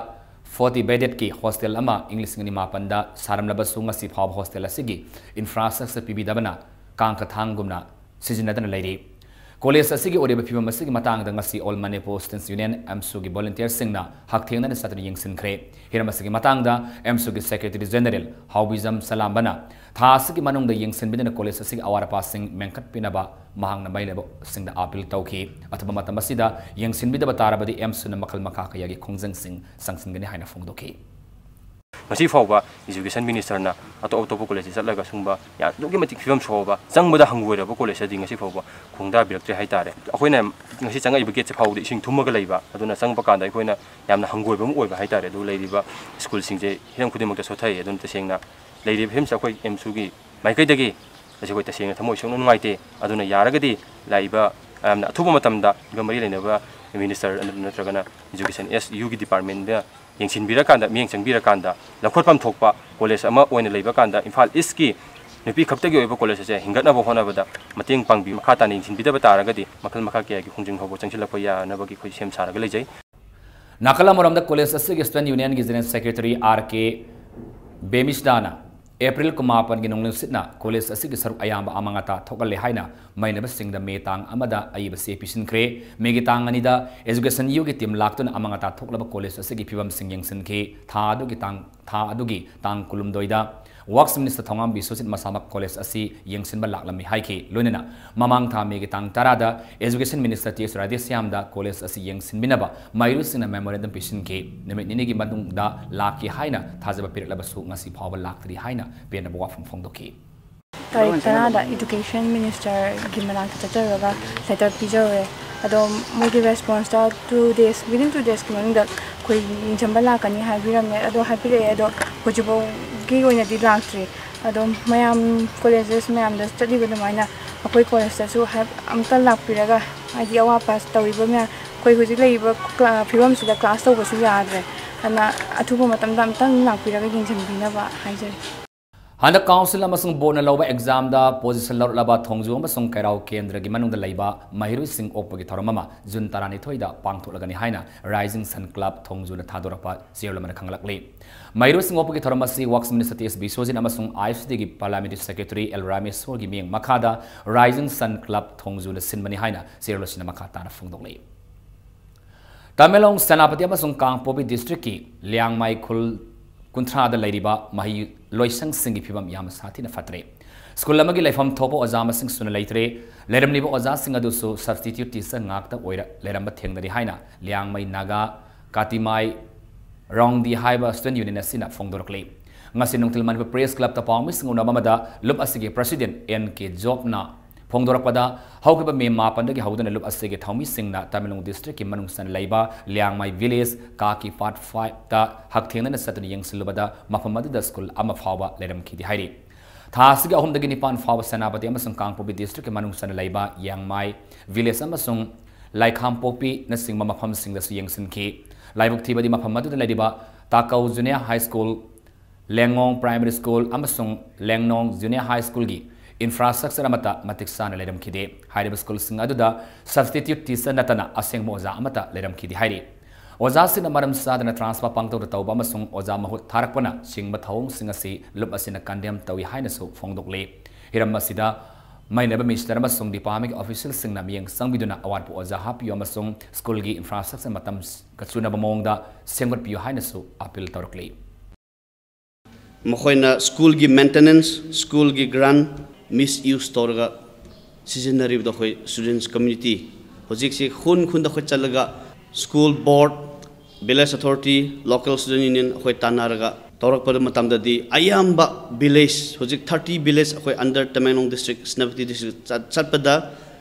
forty beddedꯀꯤ ꯍꯣꯁꯇꯦꯜ ꯑꯃ ꯏꯪ ꯂꯤꯁꯤꯡ ꯑꯅꯤ ꯃꯥꯄꯟꯗ ꯁꯥꯔꯝꯂꯕꯁꯨ ꯉꯁꯤ ꯐꯥꯎꯕ ꯍꯣꯁꯇꯦꯜ ꯑꯁꯤꯒꯤ infrastructure ꯄꯤꯕꯤꯗꯕꯅ ꯀꯥꯡꯈꯊꯥꯡꯒꯨꯝꯅ ꯁꯤꯖꯤꯟꯅꯗꯅ ꯂꯩꯔꯤ꯫ ꯀꯣꯂꯦꯖ ꯑꯁꯤꯒꯤ ꯑꯣꯏꯔꯤꯕ ꯐꯤꯕꯝ ꯑꯁꯤꯒꯤ ꯃꯇꯥꯡꯗ ꯉꯁꯤ All Manipur Students Union, ꯑꯦꯝꯁꯨꯒꯤ volunteerꯁꯤꯡꯅ ꯍꯛꯊꯦꯡꯅꯅ ꯆꯠꯇꯨꯅ ꯌꯦꯡꯁꯤꯟꯈ꯭ꯔꯦ꯫ ꯍꯤꯔꯝ ꯑꯁꯤꯒꯤ ꯃꯇꯥꯡꯗ ꯑꯦꯝꯁꯨꯒꯤ Secretary General ꯍꯥꯎꯕꯤꯖꯝ ꯆꯂꯥꯝꯕꯅ ꯊꯥ ꯑꯁꯤꯒꯤ ꯃꯅꯨꯡꯗ ꯌꯦꯡꯁꯤꯟꯕꯤꯗꯨꯅ ꯀꯣꯂꯦꯖ ꯑꯁꯤꯒꯤ ꯑꯋꯥꯠ ꯑꯄꯥꯁꯤꯡ ꯃꯦꯟꯈꯠꯄꯤꯅꯕ ꯃꯍꯥꯛꯅ ꯃꯩ ꯂꯩꯕꯁꯤꯡꯗ appeal ꯇꯧꯈꯤ꯫ ꯑꯊꯨꯕ ꯃꯇꯝ ꯑꯁꯤꯗ ꯌꯦꯡꯁꯤꯟꯕꯤꯗꯕ ꯇꯥꯔꯕꯗꯤ ꯑꯦꯝꯁꯨꯅ ꯃꯈꯜ ꯃꯈꯥ ꯀꯌꯥꯒꯤ ꯈꯣꯡꯖꯪꯁꯤꯡ ꯆꯪꯁꯤꯟꯒꯅꯤ ꯍꯥꯏꯅ ꯐꯣꯡꯗꯣꯛꯈꯤ꯫ ꯉꯁꯤ ꯐꯥꯎꯕ education ministerꯅ ꯑꯇꯣꯞ ꯑꯇꯣꯞꯄ ꯀꯣꯂꯦꯖꯇ ꯆꯠꯂꯒ ꯁꯨꯝꯕ ꯌꯥꯝ ꯑꯗꯨꯛꯀꯤ ꯃꯇꯤꯛ ꯐꯤꯕꯝ ꯁꯣꯛꯑꯕ, ꯆꯪꯕꯗ ꯍꯪꯒꯣꯏꯔꯕ ꯀꯣꯂꯦꯖ ꯑꯗꯨꯗꯤ ꯉꯁꯤ ꯐꯥꯎꯕ ꯈꯣꯡꯗꯥꯕꯤꯔꯛꯇ꯭ꯔꯦ ꯍꯥꯏꯇꯥꯔꯦ꯫ ꯑꯩꯈꯣꯏꯅ ꯉꯁꯤ ꯆꯪꯉꯛꯏꯕ ꯒꯦꯠꯁꯦ ꯐꯥꯎꯕꯗ ꯏꯁꯤꯡ ꯊꯨꯝꯃꯒ ꯂꯩꯕ, ꯑꯗꯨꯅ ꯆꯪꯕ ꯀꯥꯟꯗ ꯑꯩꯈꯣꯏꯅ ꯌꯥꯝꯅ ꯍꯪꯒꯣꯏꯕ ꯑꯃ ꯑꯣꯏꯕ ꯍꯥꯏꯇꯥꯔꯦ꯫ ꯑꯗꯨ ꯂꯩꯔꯤꯕ ꯁ꯭ꯀꯨꯜꯁꯤꯡꯁꯦ ꯍꯤꯔꯝ ꯈꯨꯗꯤꯡꯃꯛꯇ ꯁꯣꯊꯩ꯫ ꯑꯗꯨꯅ ꯇꯁꯦꯡꯅ ꯂꯩꯔꯤꯕ ꯐꯤꯕꯝꯁꯦ ꯑꯩꯈꯣꯏ ꯑꯦꯝꯁꯨꯒꯤ ꯃꯥꯏꯀꯩꯗꯒꯤ ꯉꯁꯤ ꯑꯩꯈꯣꯏ ꯇꯁꯦꯡꯅ ꯊꯃꯣꯏ ꯁꯣꯛꯅ ꯅꯨꯡꯉꯥꯏꯇꯦ꯫ ꯑꯗꯨꯅ ꯌꯥꯔꯒꯗꯤ ꯂꯥꯛꯏꯕ ꯌꯥꯝꯅ ꯑꯊꯨꯕ ꯃꯇꯝꯗ ꯃꯔꯤ ꯂꯩꯅꯕ minister ꯅꯠꯇ꯭ꯔꯒꯅ education, S Uꯒꯤ departmentꯗ ꯌꯦꯡꯁꯤꯟꯕꯤꯔꯀꯥꯟꯗ, ꯃꯤꯠꯌꯦꯡ ꯆꯪꯕꯤꯔꯀꯥꯟꯗ ꯂꯧꯈꯠꯐꯝ ꯊꯣꯛꯄ ꯀꯣꯂꯦꯖ ꯑꯃ ꯑꯣꯏꯅ ꯂꯩꯕ ꯀꯥꯟꯗ ꯏꯝꯐꯥꯜ ꯏꯁꯀꯤ ꯅꯨꯄꯤ ꯈꯛꯇꯒꯤ ꯑꯣꯏꯕ ꯀꯣꯂꯦꯖ ꯑꯁꯦ ꯍꯤꯡꯒꯠꯅꯕ ꯍꯣꯠꯅꯕꯗ ꯃꯇꯦꯡ ꯄꯥꯡꯕꯤ, ꯃꯈꯥ ꯇꯥꯅ ꯌꯦꯡꯁꯤꯟꯕꯤꯗꯕ ꯇꯥꯔꯒꯗꯤ ꯃꯈꯜ ꯃꯈꯥ ꯀꯌꯥꯒꯤ ꯈꯣꯡꯖꯪ ꯐꯥꯎꯕ ꯆꯪꯁꯤꯜꯂꯛꯄ ꯌꯥꯅꯕꯒꯤ ꯑꯩꯈꯣꯏ ꯁꯦꯝ ꯁꯥꯔꯒ ꯂꯩꯖꯩ꯫ ꯅꯥꯀꯜ ꯑꯃꯔꯣꯝꯗ ꯀꯣꯂꯦꯖ ꯑꯁꯤꯒꯤ Student Unionꯒꯤ General Secretary R K ꯕꯦꯃꯤꯁꯗꯥꯅ ꯑꯦꯄ꯭ꯔꯤꯜ ꯀꯨꯟꯃꯥꯄꯟꯒꯤ ꯅꯣꯡꯂꯩ ꯅꯨꯡꯁꯤꯠꯅ ꯀꯣꯂꯦꯖ ꯑꯁꯤꯒꯤ ꯁꯔꯨꯛ ꯑꯌꯥꯝꯕ ꯑꯃꯥꯡ ꯑꯇꯥ ꯊꯣꯛꯍꯜꯂꯦ ꯍꯥꯏꯅ ꯃꯩꯅꯕꯁꯤꯡꯗ ꯃꯦ ꯇꯥꯡ ꯑꯃꯗ ꯑꯏꯕ ꯆꯦ ꯄꯤꯁꯤꯟꯈ꯭ꯔꯦ꯫ ꯃꯦꯒꯤ ꯇꯥꯡ ꯑꯅꯤꯗ Education U ꯒꯤ team ꯂꯥꯛꯇꯨꯅ ꯑꯃꯥꯡ ꯑꯇꯥ ꯊꯣꯛꯂꯕ ꯀꯣꯂꯦꯖ ꯑꯁꯤꯒꯤ ꯐꯤꯕꯝꯁꯤꯡ ꯌꯦꯡꯁꯤꯟꯈꯤ꯫ ꯊꯥ ꯑꯗꯨꯒꯤ ꯇꯥꯡ, ꯊꯥ ꯑꯗꯨꯒꯤ ꯇꯥꯡ ꯀꯨꯟꯍꯨꯝꯗꯣꯏꯗ Works Minister ꯊꯧꯉꯥꯝ ꯕꯤꯁ꯭ꯋꯖꯤꯠ ꯃꯁꯥꯃꯛ ꯀꯣꯂꯦꯖ ꯑꯁꯤ ꯌꯦꯡꯁꯤꯟꯕ ꯂꯥꯛꯂꯝꯃꯤ ꯍꯥꯏꯈꯤ꯫ ꯂꯣꯏꯅꯅ ꯃꯃꯥꯡ ꯊꯥ ꯃꯦꯒꯤ ꯇꯥꯡ ꯇꯔꯥꯗ Education Minister ꯇꯤ ꯑꯦꯁ ꯔꯥꯙꯦꯁ꯭ꯌꯥꯝꯗ ꯀꯣꯂꯦꯖ ꯑꯁꯤ ꯌꯦꯡꯁꯤꯟꯕꯤꯅꯕ ꯃꯍꯩꯔꯣꯏꯁꯤꯡꯅ memorandum ꯄꯤꯁꯤꯟꯈꯤ꯫ ꯅꯨꯃꯤꯠ ꯅꯤꯅꯤꯒꯤ ꯃꯇꯨꯡꯗ ꯂꯥꯛꯀꯦ ꯍꯥꯏꯅ ꯊꯥꯖꯕ ꯄꯤꯔꯛꯂꯕꯁꯨ ꯉꯁꯤ ꯐꯥꯎꯕ ꯂꯥꯛꯇ꯭ꯔꯤ ꯍꯥꯏꯅ ꯄꯦꯟꯗꯕ ꯋꯥꯐꯝ ꯐꯣꯡꯗꯣꯛꯈꯤ꯫ ꯇꯥꯔꯤꯛ ꯇꯔꯥꯗ Education Minister ꯒꯤ ꯃꯅꯥꯛꯇ ꯆꯠꯆꯔꯒ letter ꯄꯤꯖꯔꯨꯔꯦ꯫ ꯑꯗꯣ ꯃꯣꯏꯒꯤ response ꯇ two days, within two days ꯀꯤ ꯃꯅꯨꯡꯗ ꯑꯩꯈꯣꯏ ꯌꯦꯡꯁꯤꯟꯕ ꯂꯥꯛꯀꯅꯤ ꯍꯥꯏꯕꯤꯔꯝꯃꯦ꯫ ꯑꯗꯣ ꯍꯥꯏꯕꯤꯔꯛꯑꯦ, ꯑꯗꯣ ꯍꯧꯖꯤꯛꯐꯥꯎꯒꯤ ꯑꯣꯏꯅꯗꯤ ꯂꯥꯛꯇ꯭ꯔꯤ꯫ ꯑꯗꯣ ꯃꯌꯥꯝ colleges ꯃꯌꯥꯝꯗ ꯆꯠꯂꯤꯕ ꯑꯗꯨꯃꯥꯏꯅ ꯑꯩꯈꯣꯏ ꯀꯣꯂꯦꯖꯇꯁꯨ ꯍꯥꯏ-, ꯑꯝꯇ ꯂꯥꯛꯄꯤꯔꯒ, ꯍꯥꯏꯗꯤ ꯑꯋꯥꯠ ꯑꯄꯥ ꯇꯧꯔꯤꯕ ꯃꯌꯥꯝ, ꯑꯩꯈꯣꯏ ꯍꯧꯖꯤꯛ ꯂꯩꯔꯤꯕ ꯀ꯭ꯂꯥ-, ꯐꯤꯕꯝꯁꯤꯗ class ꯇꯧꯕꯁꯨ ꯌꯥꯗ꯭ꯔꯦ꯫ ꯑꯗꯨꯅ ꯑꯊꯨꯕ ꯃꯇꯝꯗ ꯑꯝꯇꯪ ꯂꯥꯛꯄꯤꯔꯒ ꯌꯦꯡꯁꯤꯟꯕꯤꯅꯕ ꯍꯥꯏꯖꯔꯤ꯫ ꯍꯟꯗꯛ council ꯑꯃꯁꯨꯡ board ꯅ ꯂꯧꯕ exam ꯗ position ꯂꯧꯔꯛꯂꯕ ꯊꯣꯡꯖꯨ ꯑꯃꯁꯨꯡ ꯀꯩꯔꯥꯎ ꯀꯦꯟꯗ꯭ꯔꯒꯤ ꯃꯅꯨꯡꯗ ꯂꯩꯕ ꯃꯍꯩꯔꯣꯏꯁꯤꯡ ꯑꯣꯛꯄꯒꯤ ꯊꯧꯔꯝ ꯑꯃ June ꯇꯔꯥꯅꯤꯊꯣꯏꯗ ꯄꯥꯡꯊꯣꯛꯂꯒꯅꯤ ꯍꯥꯏꯅ Rising Sun Club ꯊꯣꯡꯖꯨꯅ ꯊꯥꯗꯣꯔꯛꯄ ꯆꯦꯔꯣꯜ ꯑꯃꯅ ꯈꯪꯂꯛꯂꯤ꯫ ꯃꯍꯩꯔꯣꯏꯁꯤꯡ ꯑꯣꯛꯄꯒꯤ ꯊꯧꯔꯝ ꯑꯁꯤ Works Minister ꯇꯤ ꯑꯦꯁ ꯕꯤꯁ꯭ꯋꯖꯤꯠ ꯑꯃꯁꯨꯡ I S D ꯒꯤ Parliamentary Secretary ꯑꯦꯜ ꯔꯥꯃꯦꯁ꯭ꯋꯔꯒꯤ ꯃꯤꯠꯌꯦꯡ ꯃꯈꯥꯗ Rising Sun Club ꯊꯣꯡꯖꯨꯅ ꯁꯤꯟꯕꯅꯤ ꯍꯥꯏꯅ ꯆꯦꯔꯣꯜ ꯑꯁꯤꯅ ꯃꯈꯥ ꯇꯥꯅ ꯐꯣꯡꯗꯣꯛꯂꯤ꯫ ꯇꯃꯦꯡꯂꯣꯡ, ꯁꯦꯅꯥꯄꯇꯤ ꯑꯃꯁꯨꯡ ꯀꯥꯡꯄꯣꯛꯄꯤ district ꯀꯤ ꯂꯤꯌꯥꯡꯃꯥꯏ ꯈꯨꯜ ꯀꯨꯟꯊ꯭ꯔꯥꯗ ꯂꯩꯔꯤꯕ ꯃꯍꯩꯂꯣꯏꯁꯪꯁꯤꯡꯒꯤ ꯐꯤꯕꯝ ꯌꯥꯝꯅ ꯁꯥꯊꯤꯅ ꯐꯠꯇ꯭ꯔꯦ꯫ ꯁ꯭ꯀꯨꯜ ꯑꯃꯒꯤ ꯂꯩꯐꯝ ꯊꯣꯛꯄ ꯑꯣꯖꯥ ꯃꯁꯤꯡ ꯁꯨꯅ ꯂꯩꯇ꯭ꯔꯦ꯫ ꯂꯩꯔꯝꯂꯤꯕ ꯑꯣꯖꯥꯁꯤꯡ ꯑꯗꯨꯁꯨ substitute teacher ꯉꯥꯛꯇ ꯑꯣꯏꯔ ꯂꯩꯔꯝꯕ ꯊꯦꯡꯅꯔꯤ ꯍꯥꯏꯅ ꯂꯤꯌꯥꯡꯃꯩ ꯅꯥꯒꯥ ꯀꯥꯇꯤꯃꯥꯏ ꯔꯣꯡꯗꯤ ꯍꯥꯏꯕ student union ꯑꯁꯤꯅ ꯐꯣꯡꯗꯣꯔꯛꯂꯤ꯫ ꯉꯁꯤ ꯅꯨꯡꯊꯤꯜ ꯃꯅꯤꯄꯨꯔ Press Club ꯇ ꯄꯥꯎꯃꯤꯁꯤꯡ ꯎꯅꯕ ꯑꯃꯗ ꯂꯨꯞ ꯑꯁꯤꯒꯤ president ꯑꯦꯟ ꯀꯦ ꯖꯣꯕꯅ ꯐꯣꯡꯗꯣꯔꯛꯄꯗ, ꯍꯧꯈꯤꯕ ꯃꯦ ꯃꯥꯄꯟꯗꯒꯤ ꯍꯧꯗꯨꯅ ꯂꯨꯞ ꯑꯁꯤꯒꯤ ꯊꯧꯃꯤꯁꯤꯡꯅ ꯇꯃꯦꯡꯂꯣꯡ district ꯀꯤ ꯃꯅꯨꯡ ꯆꯟꯅ ꯂꯩꯕ ꯂꯤꯌꯥꯡꯃꯥꯏ village ꯀꯥꯀꯤ part five ꯇ ꯍꯛꯊꯦꯡꯅꯅ ꯆꯠꯇꯨꯅ ꯌꯦꯡꯁꯤꯜꯂꯨꯕꯗ ꯃꯐꯝ ꯑꯗꯨꯗ ꯁ꯭ꯀꯨꯜ ꯑꯃ ꯐꯥꯎꯕ ꯂꯩꯔꯝꯈꯤꯗꯦ ꯍꯥꯏꯔꯤ꯫ ꯊꯥ ꯑꯁꯤꯒꯤ ꯑꯍꯨꯝꯗꯒꯤ ꯅꯤꯄꯥꯟ ꯐꯥꯎꯕ ꯁꯦꯅꯥꯄꯇꯤ ꯑꯃꯁꯨꯡ ꯀꯥꯡꯄꯣꯛꯄꯤ district ꯀꯤ ꯃꯅꯨꯡ ꯆꯟꯅ ꯂꯩꯕ ꯌꯥꯡꯃꯥꯏ village ꯑꯃꯁꯨꯡ ꯂꯥꯏꯈꯥꯝꯄꯣꯛꯄꯤꯅꯆꯤꯡꯕ ꯃꯐꯝꯁꯤꯡꯗꯁꯨ ꯌꯦꯡꯁꯤꯟꯈꯤ꯫ ꯂꯥꯏꯕꯛ ꯊꯤꯕꯗꯤ ꯃꯐꯝ ꯑꯗꯨꯗ ꯂꯩꯔꯤꯕ ꯇꯥꯀꯧ Junior High School, ꯂꯦꯡꯉꯣꯡ Primary School ꯑꯃꯁꯨꯡ ꯂꯦꯡꯅꯣꯡ Junior High School ꯒꯤ infrastructure ꯑꯃꯠꯇ ꯃꯇꯤꯛ ꯆꯥꯅ ꯂꯩꯔꯝꯈꯤꯗꯦ꯫ ꯍꯥꯏꯔꯤꯕ ꯁ꯭ꯀꯨꯜꯁꯤꯡ ꯑꯗꯨꯗ substitute teacher ꯅꯠꯇꯅ ꯑꯁꯦꯡꯕ ꯑꯣꯖꯥ ꯑꯃꯠꯇ ꯂꯩꯔꯝꯈꯤꯗꯦ ꯍꯥꯏꯔꯤ꯫ ꯑꯣꯖꯥꯁꯤꯡꯅ ꯃꯔꯝ ꯆꯥꯗꯅ transfer ꯄꯥꯡꯇꯧꯗ ꯇꯧꯕ ꯑꯃꯁꯨꯡ ꯑꯣꯖꯥ ꯃꯍꯨꯠ ꯊꯥꯔꯛꯄꯅ ꯆꯤꯡꯕ ꯊꯧꯑꯣꯡꯁꯤꯡ ꯑꯁꯤ ꯂꯨꯞ ꯑꯁꯤꯅ condemn ꯇꯧꯏ ꯍꯥꯏꯅꯁꯨ ꯐꯣꯡꯗꯣꯛꯂꯤ꯫ ꯍꯤꯔꯝ ꯑꯁꯤꯗ ꯃꯩ ꯂꯩꯕ minister ꯑꯃꯁꯨꯡ department officialꯁꯤꯡꯅ ꯃꯤꯠꯌꯦꯡ ꯆꯪꯕꯤꯗꯨꯅ ꯑꯋꯥꯠꯄ ꯑꯣꯖꯥ ꯍꯥꯞꯄꯤꯌꯨ ꯑꯃꯁꯨꯡ schoolꯒꯤ infrastructure ꯃꯇꯝꯒ ꯆꯨꯅꯕ ꯃꯑꯣꯡꯗ ꯁꯦꯝꯒꯠꯄꯤꯌꯨ ꯍꯥꯏꯅꯁꯨ appeal ꯇꯧꯔꯛꯂꯤ꯫ ꯃꯈꯣꯏꯅ schoolꯒꯤ maintenance, schoolꯒꯤ grant misuse ꯇꯧꯔꯒ ꯁꯤꯖꯤꯟꯅꯔꯤꯕꯗꯣ ꯑꯩꯈꯣꯏ students community ꯍꯧꯖꯤꯛꯁꯤ ꯈꯨꯟ ꯈꯨꯟꯗ ꯑꯩꯈꯣꯏ ꯆꯠꯂꯒ school board, village authority, local student union ꯑꯩꯈꯣꯏ ꯇꯥꯟꯅꯔꯒ ꯇꯧꯔꯛꯄ ꯃꯇꯝꯗꯗꯤ ꯑꯌꯥꯝꯕ village, ꯍꯧꯖꯤꯛ thirty village ꯑꯩꯈꯣꯏ under Tamenglong district, Senapati district ꯆꯠ-, ꯆꯠꯄꯗ